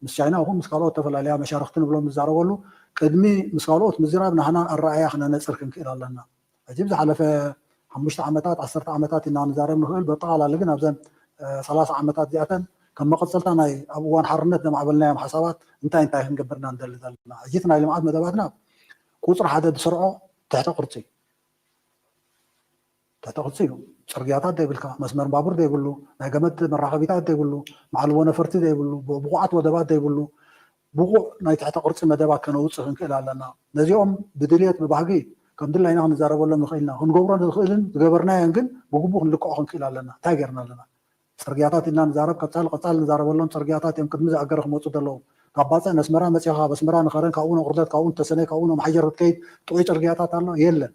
ምስ ቻይና ይኹን ምስ ካልኦት ዝተፈላለያ መሻርኽቲ ንብሎም ንዛረበሉ ቅድሚ ምስ ካልኦት ምዝራብ ናህና ኣረኣእያ ክነነጽር ክንክእል ኣለና። ሕጂ ብዝሓለፈ ሓሙሽተ ዓመታት ዓሰርተ ዓመታት ኢና ንዛረብ ንኽእል። በጠቓላሊ ግን ኣብዘን ሰላሳ ዓመታት እዚኣተን ከም መቐጸልታ ናይ ኣብ እዋን ሓርነት ዘማዕበልናዮም ሓሳባት እንታይ እንታይ ክንገብር ኢና ንደሊ ዘለና። ሕጂ እቲ ናይ ልምዓት መደባትና ቁጽሪ ሓደ ዝሰርዖ ትሕተ ቅርጺ እዩ። ትሕተ ቅርጺ እዩ። ጽርግያታት ዘይብልካ፣ መስመር ባቡር ዘይብሉ፣ ናይ ገመድ መራኸቢታት ዘይብሉ፣ መዓልቦ ነፈርቲ ዘይብሉ፣ ብቑዓት ወደባት ዘይብሉ፣ ብቑዕ ናይ ትሕተ ቅርጺ መደባት ከነውጽእ ክንክእል ኣለና። ነዚኦም ብድልየት ብባህጊ ከም ድላይና ክንዛረበሎም ንኽእል ኢና። ክንገብሮ ንኽእልን ዝገበርናዮን ግን ብግቡእ ክንልክዖ ክንክእል ኣለና። እንታይ ጌርና ኣለና? ጽርግያታት ኢልና ንዛረብ፣ ቀጻሊ ቀጻሊ ንዛረበሎም ጽርግያታት እዮም ቅድሚ ዝኣገረ ክመጹ ዘለዉ። ካብ ባጽዕ ነስመራ መጺኻ ኣብ ኣስመራ ንኸረን ካብኡ ንቑርደት ካብኡ ንተሰነይ ካብኡ ንመሓጀር ክትከይድ ጥዑይ ጽርግያታት ኣሎ የለን።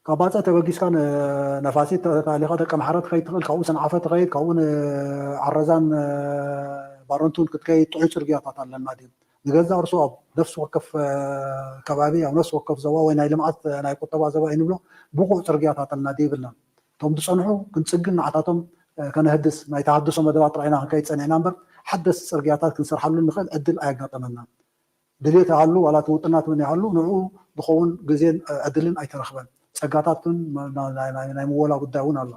ካብ ባጽዕ ተበጊስካ ንነፋሲት ተታሊኻ ደቀምሓረ ትኸይድ ትኽእል፣ ካብኡ ሰንዓፈ ትኸይድ፣ ካብኡ ንዓረዛን ባረንቱን ክትከይድ ጥዑይ ጽርግያታት ኣለና ድዩ? ንገዛእ ርእሱ ኣብ ነፍሲ ወከፍ ከባቢ ኣብ ነፍሲ ወከፍ ዞባ ወይ ናይ ልምዓት ናይ ቁጠባ ዞባ እዩ ንብሎ ብቑዕ ጽርግያታት ኣለና ድዩ ይብልናን። እቶም ዝጸንሑ ክንጽግን ንዓታቶም ከነህድስ ናይ ተሃድሶ መደባት ጥራይ ኢና ክንከይድ ጸኒሕና እምበር ሓደስቲ ጽርግያታት ክንሰርሓሉ ንኽእል ዕድል ኣየጋጠመናን። ድሌት ይሃሉ ዋላ እቲ ውጥናት እውን ይሃሉ ንዕኡ ዝኸውን ግዜን ዕድልን ኣይተረኽበን። ጸጋታት እውን ናይ ምወላ ጉዳይ እውን ኣሎ።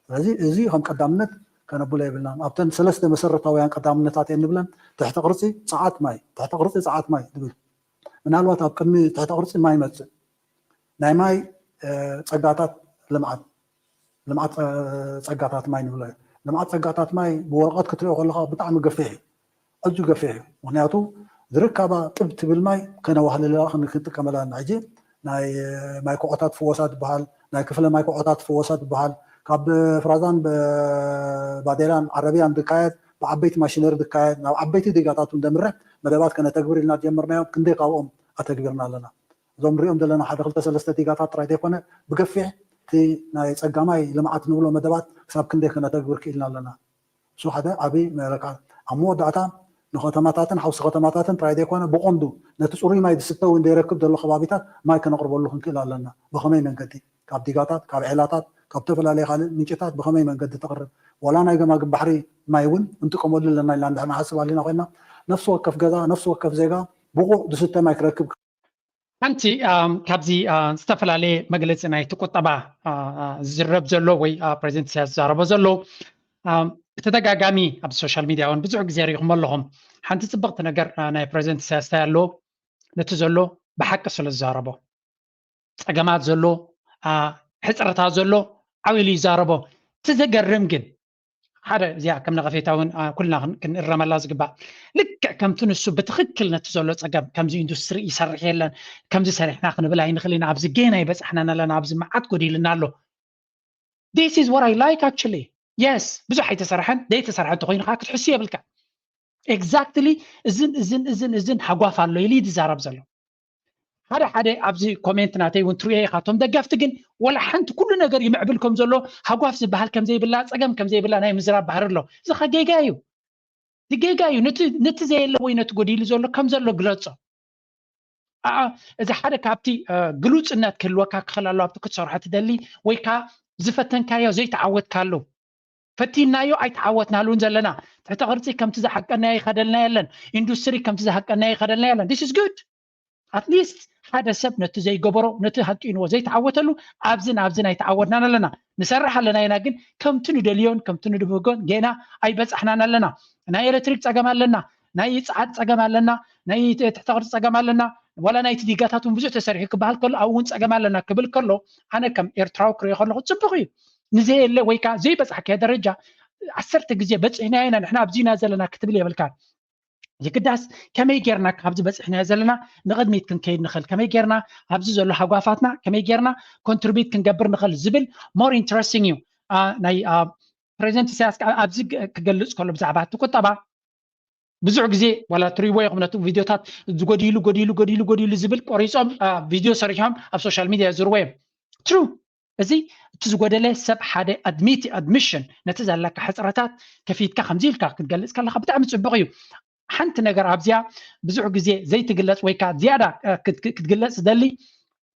ስለዚ እዚ ከም ቀዳምነት ከነብሎ የብልናን። ኣብተን ሰለስተ መሰረታውያን ቀዳምነታት እየን ንብለን ትሕተ ቅርጺ፣ ጸዓት፣ ማይ፣ ትሕተ ቅርጺ፣ ጸዓት፣ ማይ ንብል። ምናልባት ኣብ ቅድሚ ትሕተ ቅርጺ ማይ ይመጽእ። ናይ ማይ ጸጋታት ልምዓት፣ ልምዓት ጸጋታት ማይ ንብሎ እዩ። ልምዓት ጸጋታት ማይ ብወረቐት ክትሪኦ ከለኻ ብጣዕሚ ገፊሕ እዩ። ኣዝዩ ገፊሕ እዩ። ምክንያቱ ዝርካባ ጥብ ትብል ማይ ከነዋህልላ ክንጥቀመላ እና ሕጂ ናይ ማይ ኮዖታት ፍወሳ ዝበሃል ናይ ክፍለ ማይ ኮዖታት ፍወሳ ዝበሃል ካብ ፍራዛን ባዴላን ዓረብያን ዝካየድ ብዓበይቲ ማሽነሪ ዝካየድ ናብ ዓበይቲ ዲጋታት እንደምርሕ መደባት ከነተግብር ኢልና ጀመርናዮም። ክንደይ ካብኦም ኣተግቢርና ኣለና። እዞም ንሪኦም ዘለና ሓደ ክልተ ሰለስተ ዲጋታት ጥራይ ዘይኮነ ብገፊሕ እቲ ናይ ፀጋማይ ልምዓት ንብሎ መደባት ክሳብ ክንደይ ከነተግብር ክኢልና ኣለና። እሱ ሓደ ዓብዪ መለካ ኣብ መወዳእታ ንከተማታትን ሓውሲ ከተማታትን ጥራይ ዘይኮነ ብቐንዱ ነቲ ፅሩይ ማይ ዝስተ እውን ዘይረክብ ዘሎ ከባቢታት ማይ ከነቕርበሉ ክንክእል ኣለና። ብኸመይ መንገዲ? ካብ ዲጋታት፣ ካብ ዔላታት፣ ካብ ዝተፈላለዩ ካልእ ምንጭታት ብኸመይ መንገዲ ተቕርብ? ዋላ ናይ ገማግብ ባሕሪ ማይ እውን እንጥቀመሉ ኣለና ኢልና እንድሕር ንሓስብ ኣለና ኮይና ነፍሲ ወከፍ ገዛ ነፍሲ ወከፍ ዜጋ ብቑዕ ዝስተ ማይ ክረክብ ሓንቲ ካብዚ ዝተፈላለየ መግለፂ ናይቲ ቁጠባ ዝዝረብ ዘሎ ወይ ፕሬዚደንት ኢሳያስ ዝዛረቦ ዘሎ ብተደጋጋሚ ኣብ ሶሻል ሚድያ እውን ብዙሕ ግዜ ሪኢኹም ኣለኹም። ሓንቲ ፅብቕቲ ነገር ናይ ፕሬዚደንት ኢሳያስ እንታይ ኣሎ? ነቲ ዘሎ ብሓቂ ስለ ዝዛረቦ፣ ፀገማት ዘሎ፣ ሕፅረታት ዘሎ ዓው ኢሉ ይዛረቦ። እቲ ዘገርም ግን ሓደ እዚኣ ከም ነቐፌታ እውን ኩልና ክንእረመላ ዝግባእ ልክዕ ከምቲ ንሱ ብትኽክል ነቲ ዘሎ ፀገም ከምዚ ኢንዱስትሪ ይሰርሕ የለን ከምዚ ሰሪሕና ክንብል ኣይንኽእል ኢና ኣብዚ ጌና ይበፃሕናን ኣለና ኣብዚ መዓት ጎዲልና ኣሎ። This is what I like actually. Yes ብዙሕ ኣይተሰርሐን ዘይተሰርሐ እንተኮይኑ ከዓ ክትሕሱ የብልካ። Exactly እዝን እዝን እዝን እዝን ሃጓፍ ኣሎ ኢሉ ይዛረብ ዘሎ ሓደ ሓደ ኣብዚ ኮሜንት ናተይ እውን ትሪኦ ኢኻ። እቶም ደገፍቲ ግን ወላ ሓንቲ ኩሉ ነገር ይምዕብል ከም ዘሎ ሃጓፍ ዝበሃል ከም ዘይብላ ፀገም ከም ዘይብላ ናይ ምዝራብ ባህሪ ኣሎ። እዚ ኸ ጌጋ እዩ፣ እዚ ጌጋ እዩ። ነቲ ዘየለ ወይ ነቲ ጎዲሉ ዘሎ ከም ዘሎ ግለፆ። እዚ ሓደ ካብቲ ግሉፅነት ክህልወካ ክኽእል ኣሎ ኣብቲ ክትሰርሖ ትደሊ ወይ ከዓ ዝፈተንካዮ ዘይተዓወትካሉ ፈቲናዮ ኣይተዓወትናሉን ዘለና ትሕተ ቅርፂ ከምቲ ዝሓቀናዮ ይኸደልና የለን። ኢንዱስትሪ ከምቲ ዝሓቀናዮ ይኸደልና የለን። This is good. At least ሓደ ሰብ ነቲ ዘይገበሮ ነቲ ሃቂንዎ ዘይተዓወተሉ ኣብዝን ኣብዝን ኣይተዓወትናን ኣለና። ንሰርሕ ኣለና ኢና ግን ከምቲ ንደልዮን ከምቲ ንድብህጎን ጌና ኣይበፃሕናን ኣለና። ናይ ኤሌክትሪክ ፀገም ኣለና፣ ናይ ፀዓት ፀገም ኣለና፣ ናይ ትሕተ ቅርፂ ፀገም ኣለና። ዋላ ናይቲ ዲጋታት እውን ብዙሕ ተሰሪሑ ክበሃል ከሎ ኣብኡ እውን ፀገም ኣለና ክብል ከሎ ኣነ ከም ኤርትራዊ ክሪኦ ከለኹ ፅቡቕ እዩ። ንዘየለ ወይ ከዓ ዘይበፃሕካዮ ደረጃ ዓሰርተ ግዜ በፂሕናዮ ኢና ንሕና ኣብዚና ዘለና ክትብል የብልካን። የግዳስ ከመይ ጌርና ካብዚ በፂሕናዮ ዘለና ንቕድሚት ክንከይድ ንኽእል፣ ከመይ ጌርና ኣብዚ ዘሎ ሃጓፋትና ከመይ ጌርና ኮንትሪቢዩት ክንገብር ንኽእል ዝብል more interesting እዩ። ናይ ፕሬዚደንት ኢሳያስ ከዓ ኣብዚ ክገልፅ ከሎ ብዛዕባ እቲ ቁጠባ ብዙሕ ግዜ ዋላ ትሪእዎ ኢኹም ነቲ ቪድዮታት ዝጎዲሉ ጎዲሉ ጎዲሉ ጎዲሉ ዝብል ቆሪፆም ቪድዮ ሰሪሖም ኣብ ሶሻል ሚድያ ዝርዎ እዮም። ትሩ እዚ እቲ ዝጎደለ ሰብ ሓደ ኣድሚት ኣድሚሽን ነቲ ዘለካ ሕፅረታት ከፊትካ ከምዚ ኢልካ ክትገልፅ ከለካ ብጣዕሚ ፅቡቅ እዩ። ሓንቲ ነገር ኣብዚኣ ብዙሕ ግዜ ዘይትግለፅ ወይ ከዓ ዝያዳ ክትግለፅ ዝደሊ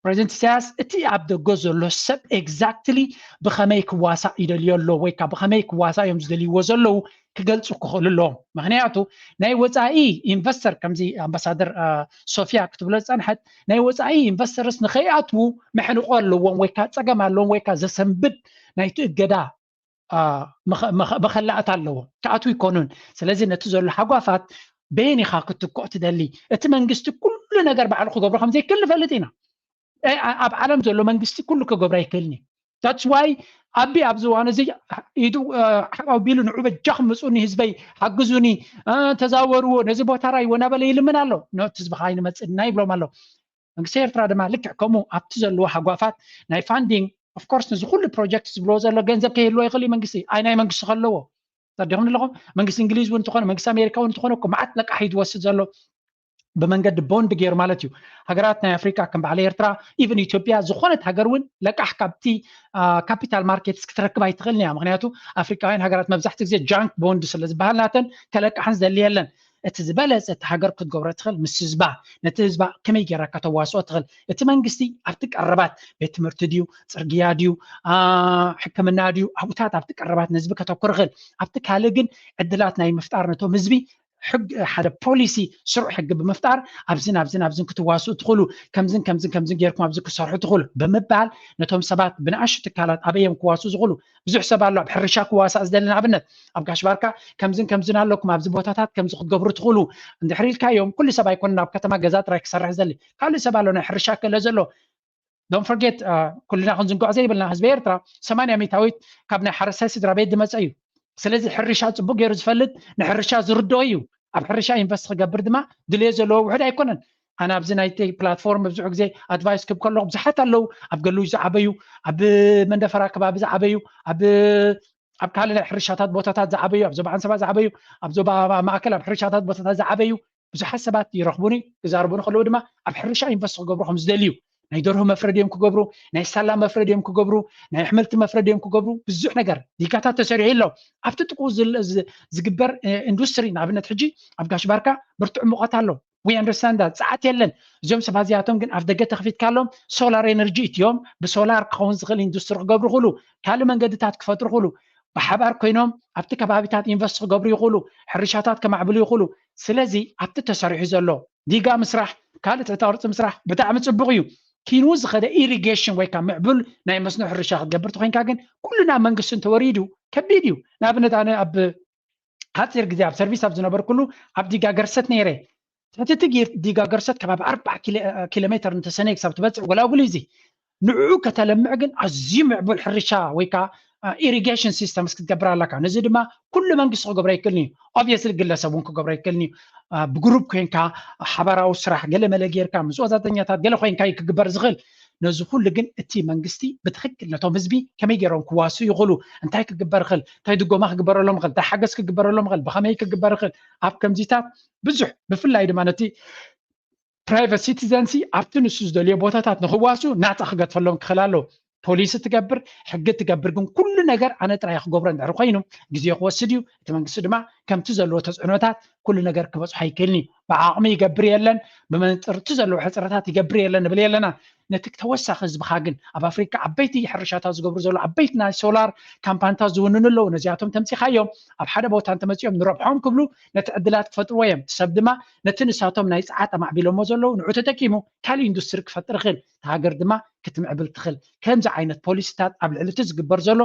ፕሬዚደንት ኢሳያስ እቲ ኣብ ደጎ ዘሎ ሰብ ኤግዛክትሊ ብኸመይ ክዋሳእ ይደልዮ ኣሎ ወይ ከዓ ብኸመይ ክዋሳእ እዮም ዝደልይዎ ዘለዉ ክገልፁ ክኽእሉ ኣለዎም። ምክንያቱ ናይ ወፃኢ ኢንቨስተር ከምዚ ኣምባሳደር ሶፊያ ክትብሎ ዝፀንሐት ናይ ወፃኢ ኢንቨስተርስ ንኸይኣትዉ መሕንቆ ኣለዎም ወይ ከዓ ፀገም ኣለዎም ወይ ከዓ ዘሰንብድ ናይቲ እገዳ መኸላእታ ኣለዎ። ክኣትዉ ይኮኑን። ስለዚ ነቲ ዘሎ ሓጓፋት በየን ኢኻ ክትክኦ ትደሊ? እቲ መንግስቲ ኩሉ ነገር ባዕሉ ክገብሮ ከምዘይክእል ንፈልጥ ኢና። ኣብ ዓለም ዘሎ መንግስቲ ኩሉ ክገብሮ ኣይክእልን እዩ። That's why ኣቢ ኣብዚ እዋን እዚ ኢዱ ሓብ ኣቢሉ ንዑ በጃኹም ምፁኒ ህዝበይ ሓግዙኒ ተዛወርዎ ነዚ ቦታ ራይዎ እናበለ ይልምን ኣሎ። ኖት ህዝብኻ ኣይንመፅእና ይብሎም ኣሎ። መንግስቲ ኤርትራ ድማ ልክዕ ከምኡ ኣብቲ ዘለዎ ሃጓፋት ናይ ፋንዲንግ of course ነዚ ኩሉ ፕሮጀክት ዝብልዎ ዘሎ ገንዘብ ከይህልዎ ይኽእል እዩ መንግስቲ ኣይ ናይ መንግስቲ ከለዎ ዲኹም ኣለኹም መንግስቲ እንግሊዝ እውን እንተኾነ መንግስቲ ኣሜሪካ እውን እንተኾነ እኮ መዓት ለቃሕ እዩ ዝወስድ ዘሎ ብመንገዲ ቦንድ ገይሩ ማለት እዩ። ሃገራት ናይ ኣፍሪካ ከም በዓል ኤርትራ ኢቨን ኢትዮጵያ ዝኾነት ሃገር እውን ለቃሕ ካብቲ ካፒታል ማርኬትስ ክትረክብ ኣይትኽእልን እያ። ምክንያቱ ኣፍሪካውያን ሃገራት መብዛሕትኡ ግዜ ጃንክ ቦንድ ስለ ዝበሃል ናተን ከለቃሕን ዝደሊ የለን። እቲ ዝበለፀ እቲ ሃገር ክትገብሮ ትኽእል ምስ ህዝባ ነቲ ህዝባ ከመይ ጌራ ከተዋስኦ ትኽእል እቲ መንግስቲ ኣብቲ ቀረባት ቤት ትምህርቲ ድዩ ፅርግያ ድዩ ሕክምና ድዩ ኣብታት ኣብቲ ቀረባት ንህዝቢ ከተኩር ይኽእል ኣብቲ ካልእ ግን ዕድላት ናይ ምፍጣር ነቶም ህዝቢ ሓደ ፖሊሲ ስሩዕ ሕጊ ብምፍጣር ኣብዝን ኣብዝን ኣብዝን ክትዋስኡ ትኽእሉ ከምዝን ከምዝን ከምዝን ጌርኩም ኣብዚ ክሰርሑ ትኽእሉ ብምባል ነቶም ሰባት ብንኣሽቱ ትካላት ኣበይ እዮም ክዋስኡ ዝኽእሉ ብዙሕ ሰብ ኣሎ ኣብ ሕርሻ ክዋሳእ ዝደሊ ንኣብነት ኣብ ጋሽ ባርካ ከምዝን ከምዝን ኣለኩም ኣብዚ ቦታታት ከምዚ ክትገብሩ ትኽእሉ እንድሕር ኢልካዮም ኩሉ ሰብ ኣይኮነን ኣብ ከተማ ገዛ ጥራይ ክሰርሕ ዝደሊ ካልእ ሰብ ኣሎ ናይ ሕርሻ ክእለ ዘሎ don't forget ኩልና ክንዝንግዖ ዘይብልና ህዝቢ ኤርትራ ሰማንያ ሚታዊት ካብ ናይ ሓረስታይ ስድራ ቤት ዝመፀ እዩ ስለዚ ሕርሻ ፅቡቅ ገይሩ ዝፈልጥ ንሕርሻ ዝርድኦ እዩ ኣብ ሕርሻ ኢንቨስት ክገብር ድማ ድልዮ ዘለዎ ውሕድ ኣይኮነን። ኣነ ኣብዚ ናይቲ ፕላትፎርም ብዙሕ ግዜ ኣድቫይስ ክብ ከለኹ ብዙሓት ኣለዉ፣ ኣብ ገሉጅ ዝዓበዩ፣ ኣብ መንደፈራ ከባቢ ዝዓበዩ፣ ኣብ ኣብ ካልእ ናይ ሕርሻታት ቦታታት ዝዓበዩ፣ ኣብ ዞባ ዓንሰባ ዝዓበዩ፣ ኣብ ዞባ ማእከል ኣብ ሕርሻታት ቦታታት ዝዓበዩ ብዙሓት ሰባት ይረኽቡኒ። ክዛረቡኒ ከለዉ ድማ ኣብ ሕርሻ ኢንቨስት ክገብሩ ከም ዝደልዩ፣ ናይ ደርሆ መፍረ ድዮም ክገብሩ፣ ናይ ሳላ መፍረ ድዮም ክገብሩ፣ ናይ ኣሕምልቲ መፍረ ድዮም ክገብሩ፣ ብዙሕ ነገር ዲጋታት ተሰሪሑ ኣሎ። ኣብቲ ጥቁ ዝል- ዝ- ዝግበር እ፣ ኢንዱስትሪ ንኣብነት ሕጂ ኣብ ጋሽ ባርካ ብርቱዕ ሙቐት ኣሎ። We understand that። ጸዓት የለን። እዚኦም ሰባት እዚኣቶም ግን ኣብ ደገ ተኽፊትካሎም ሶላር ኤነርጂ እትዮም ብሶላር ክኸውን ዝኽእል ኢንዱስትሪ ክገብሩ ይኽእሉ፣ ካልእ መንገድታት ክፈጥሩ ይኽእሉ። ብሓባር ኮይኖም ኣብቲ ከባቢታት ኢንቨስት ክገብሩ ይኽእሉ፣ ሕርሻታት ከማዕብሉ ይኽእሉ። ስለዚ ኣብቲ ተሰሪሑ ዘሎ ዲጋ ምስራሕ፣ ካልእ ትሕተ ቅርፂ ምስራሕ ብጣዕሚ ፅቡቕ እዩ። ኪኑ ዝኸደ ኢሪጌሽን ወይ ከዓ ምዕቡል ናይ መስኖ ሕርሻ ክትገብር ተኮይንካ ግን ኩሉ ናብ መንግስቲ እንተወሪዱ ከቢድ እዩ። ንኣብነት ኣነ ኣብ ሓፂር ግዜ ኣብ ሰርቪስ ኣብ ዝነበርኩሉ ኣብ ዲጋ ገርሰት ነይረ። ትሕቲ እቲ ጊር- ዲጋ ገርሰት ከባቢ ኣርባዓ ኪሎ- ኪሎ ሜትር እንተሰነይ ክሳብ ትበፅሕ ጎላጉል እዩ። ንዕኡ ከተለምዕ ግን ኣዝዩ ምዕቡል ሕርሻ ወይ ከዓ ኢሪጌሽን ሲስተምስ ክትገብር ኣለካ። ነዚ ድማ ኩሉ መንግስቲ ክገብሮ ኣይክእልን እዩ። ኦብቪየስሊ ግለሰብ እውን ክገብሮ ኣይክእልን እዩ። ብግሩፕ ኮይንካ ሓባራዊ ስራሕ ገለ መለ ጌርካ ምስ ወፃተኛታት ገለ ኮይንካ እዩ ክግበር ዝኽእል። ነዚ ኩሉ ግን እቲ መንግስቲ ብትኽክል ነቶም ህዝቢ ከመይ ገይሮም ክዋሱ ይኽእሉ፣ እንታይ ክግበር ይኽእል፣ እንታይ ድጎማ ክግበረሎም ይኽእል፣ እንታይ ሓገዝ ክግበረሎም ይኽእል፣ ብኸመይ ክግበር ይኽእል፣ ኣብ ከምዚታት ብዙሕ ብፍላይ ድማ ነቲ ፕራይቨት ሲቲዘንሲ ኣብቲ ንሱ ዝደልዮ ቦታታት ንክዋሱ ናፃ ክገድፈሎም ክኽእል ኣለዎ። ፖሊሲ ትገብር፣ ሕጊ ትገብር፣ ግን ኩሉ ነገር ኣነ ጥራይ ክገብሮ እንድሕር ኮይኑ ግዜ ክወስድ እዩ። እቲ መንግስቲ ድማ ከምቲ ዘለዎ ተፅዕኖታት ኩሉ ነገር ክበፅሖ ኣይክእልን እዩ። ብዓቕሚ ይገብር የለን፣ ብመንፅር እቲ ዘለዎ ሕፅረታት ይገብር የለን ንብል የለና። ነቲ ተወሳኺ ህዝብኻ ግን ኣብ ኣፍሪካ ዓበይቲ ሕርሻታት ዝገብሩ ዘሎ ዓበይቲ ናይ ሶላር ካምፓኒታት ዝውንኑ ኣለዉ። ነዚኣቶም ተምፂኻዮም ኣብ ሓደ ቦታ እንተመፂኦም ንረብሖም ክብሉ ነቲ ዕድላት ክፈጥርዎ እዮም። እቲ ሰብ ድማ ነቲ ንሳቶም ናይ ፀዓት ኣማዕቢሎሞ ዘለዉ ንዑ ተጠቂሙ ካልእ ኢንዱስትሪ ክፈጥር ይኽእል። እታ ሃገር ድማ ክትምዕብል ትኽእል። ከምዚ ዓይነት ፖሊሲታት ኣብ ልዕሊ እቲ ዝግበር ዘሎ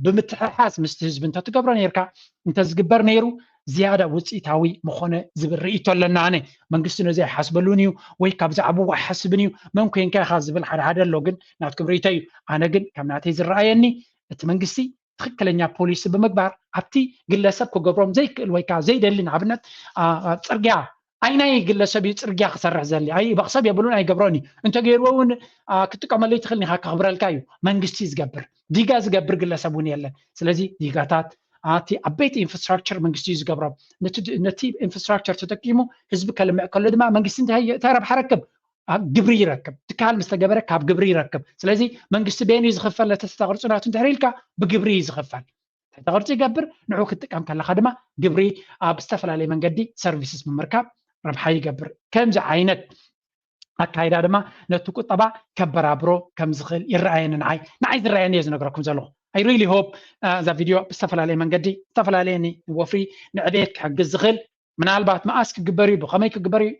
ብምትሕሓዝ ምስቲ ህዝቢ እንተትገብሮ ነርካ እንተዝግበር ነይሩ ዝያዳ ውፅኢታዊ ምኾነ ዝብል ርእይቶ ኣለና። ኣነ መንግስቲ ነዚ ኣይሓስበሉን እዩ ወይ ካብ ዛዕባኡ ኣይሓስብን እዩ። መን ኮንካ ኢኻ ዝብል ሓደ ሓደ ኣሎ፣ ግን ናትኩም ርእይቶ እዩ። ኣነ ግን ካብ ናተይ ዝረኣየኒ እቲ መንግስቲ ትኽክለኛ ፖሊሲ ብምግባር ኣብቲ ግለሰብ ክገብሮም ዘይክእል ወይ ከዓ ዘይደሊ ንኣብነት አ- አ- ፅርግያ ኣይ ናይ ግለሰብ እዩ ፅርግያ ክሰርሕ ዘሊ ኣይ መቕሰብ የብሉን ኣይገብሮን እዩ። እንተገይርዎ እውን አ፣ ክትጥቀመሉ ትኽእል ኒኻ ከኽብረልካ እዩ። መንግስቲ ዝገብር ዲጋ ዝገብር ግለሰብ እውን የለን። ስለዚ ዲጋታት ኣቲ ዓበይቲ ኢንፍራስትራክቸር መንግስቲ እዩ ዝገብሮም። ነቲ ነቲ ኢንፍራስትራክቸር ተጠቂሙ ህዝቢ ከልምዕ ከሎ ድማ መንግስቲ እንታይ እንታይ ረብሓ ረክብ? ኣብ ግብሪ ይረክብ። ትካል ምስ ተገበረ ካብ ግብሪ ይረክብ። ስለዚ መንግስቲ በየን እዩ ዝኽፈል? ነቲ ተተቅርፁ ናቱ እንድሕር ኢልካ ብግብሪ እዩ ዝኽፈል። ተተቅርፁ ይገብር። ንዑ ክትጥቀም ከለካ ድማ ግብሪ ኣብ ዝተፈላለየ መንገዲ ሰርቪስስ ብምርካብ ረብሓ ይገብር። ከምዚ ዓይነት ኣካይዳ ድማ ነቲ ቁጠባ ከበራብሮ ከም ዝኽእል ይረኣየኒ። ንዓይ ንዓይ ዝረኣየኒ እየ ዝነግረኩም ዘለኹ። I really hope እዛ ቪድዮ ብዝተፈላለየ መንገዲ ዝተፈላለየ ወፍሪ ንዕቤት ክሕግዝ ዝኽእል ምናልባት መኣስ ክግበር እዩ ብኸመይ ክግበር እዩ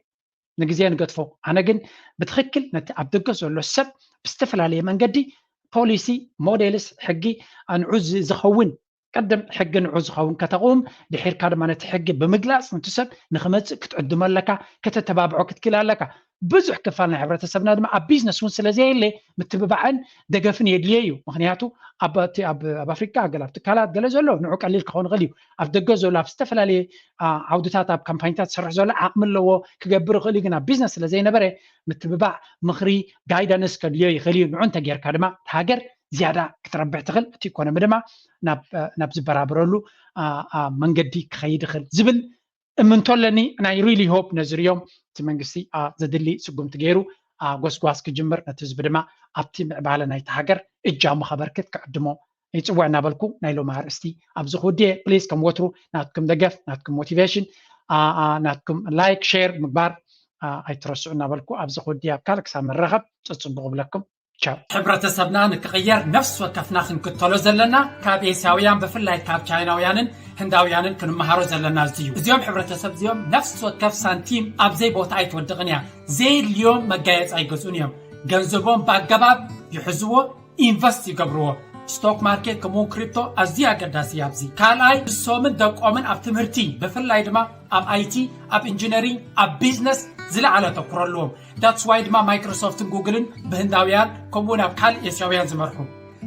ንግዜ ንገድፎ። ኣነ ግን ብትኽክል ነቲ ኣብ ደገ ዘሎ ሰብ ብዝተፈላለየ መንገዲ ፖሊሲ ሞዴልስ ሕጊ ንዑ ዝኸውን ቅድም ሕጊ ንዑ ዝኸውን ከተቕውም ድሒርካ ድማ ነቲ ሕጊ ብምግላፅ ነቲ ሰብ ንክመፅእ ክትዕድሞ ኣለካ፣ ከተተባብዖ ክትክእል ኣለካ። ብዙሕ ክፋል ናይ ሕብረተሰብና ድማ ኣብ ቢዝነስ እውን ስለዘየለ ምትብባዕን ደገፍን የድልዮ እዩ። ምክንያቱ ኣብ ኣፍሪካ ገለ ኣብ ትካላት ገለ ዘሎ ንዑ ቀሊል ክኸውን ይኽእል እዩ። ኣብ ደገ ዘሎ ኣብ ዝተፈላለየ ዓውድታት ኣብ ካምፓኒታት ዝሰርሕ ዘሎ ዓቕሚ ኣለዎ ክገብር ይኽእል እዩ። ግን ኣብ ቢዝነስ ስለዘይነበረ ምትብባዕ፣ ምኽሪ፣ ጋይዳንስ ከድልዮ ይኽእል እዩ። ንዑ እንተጌርካ ድማ ሃገር ዝያዳ ክትረብሕ ትኽእል፣ እቲ ኢኮኖሚ ድማ ናብ ዝበራብረሉ መንገዲ ክኸይድ ይኽእል ዝብል እምንቶ ኣለኒ። ናይ ሪሊ ሆፕ ነዚ ሪኦም እቲ መንግስቲ ዘድሊ ስጉምቲ ገይሩ ጎስጓስ ክጅምር ነቲ ህዝቢ ድማ ኣብቲ ምዕባለ ናይቲ ሃገር እጃሙ ከበርክት ክዕድሞ ይፅውዕ እናበልኩ ናይ ሎሚ ኣርእስቲ ኣብዚ ክውድየ። ፕሊዝ ከም ወትሩ ናትኩም ደገፍ ናትኩም ሞቲቬሽን ናትኩም ላይክ ሼር ምግባር ኣይትረስዑ እናበልኩ ኣብዚ ክውድየ። ኣብ ካልእ ክሳብ ንራኸብ ፅፅቡቕ ብለኩም። ሕብረተሰብና ንክቕየር ነፍሲ ወከፍና ክንክተሎ ዘለና ካብ ኤስያውያን ብፍላይ ካብ ቻይናውያንን ህንዳውያንን ክንመሃሮ ዘለና እዚ እዩ። እዚኦም ሕብረተሰብ እዚኦም ነፍሲ ወከፍ ሳንቲም ኣብዘይ ቦታ ኣይትወድቕን እያ። ዘየድልዮም መጋየፂ ኣይገዝኡን እዮም። ገንዘቦም ብኣገባብ ይሕዝዎ፣ ኢንቨስት ይገብርዎ። ስቶክ ማርኬት ከምኡውን ክሪፕቶ ኣዝዩ ኣገዳሲ እዩ። ኣብዚ ካልኣይ ንሶምን ደቆምን ኣብ ትምህርቲ ብፍላይ ድማ ኣብ ኣይቲ፣ ኣብ ኢንጂነሪንግ፣ ኣብ ቢዝነስ ዝለዓለ ኣተኩሮ ኣለዎም። ዳትስ ዋይ ድማ ማይክሮሶፍትን ጉግልን ብህንዳውያን ከምኡውን ኣብ ካልእ ኤስያውያን ዝመርሑ።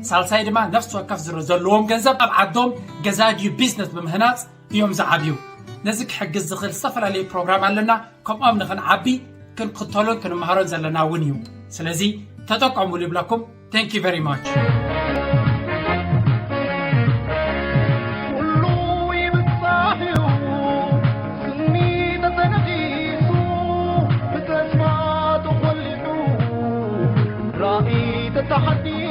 ሳልሳይ ድማ ነፍሲ ወከፍ ዘለዎም ገንዘብ ኣብ ዓዶም ገዛ ድዩ ቢዝነስ ብምህናፅ እዮም ዝዓብዩ። ነዚ ክሕግዝ ዝኽእል ዝተፈላለዩ ፕሮግራም ኣለና። ከምኦም ንኽንዓቢ ክንክተሎን ክንመሃሮን ዘለና እውን እዩ። ስለዚ ተጠቀሙሉ ይብለኩም። Thank you very much። ኩሉ ይብጻሕ እዩ፣ ስኒ ተተነኺሱ፣ ብተስፋ ተኾሊሑ፣ ራእይ ተተሓዲሱ፣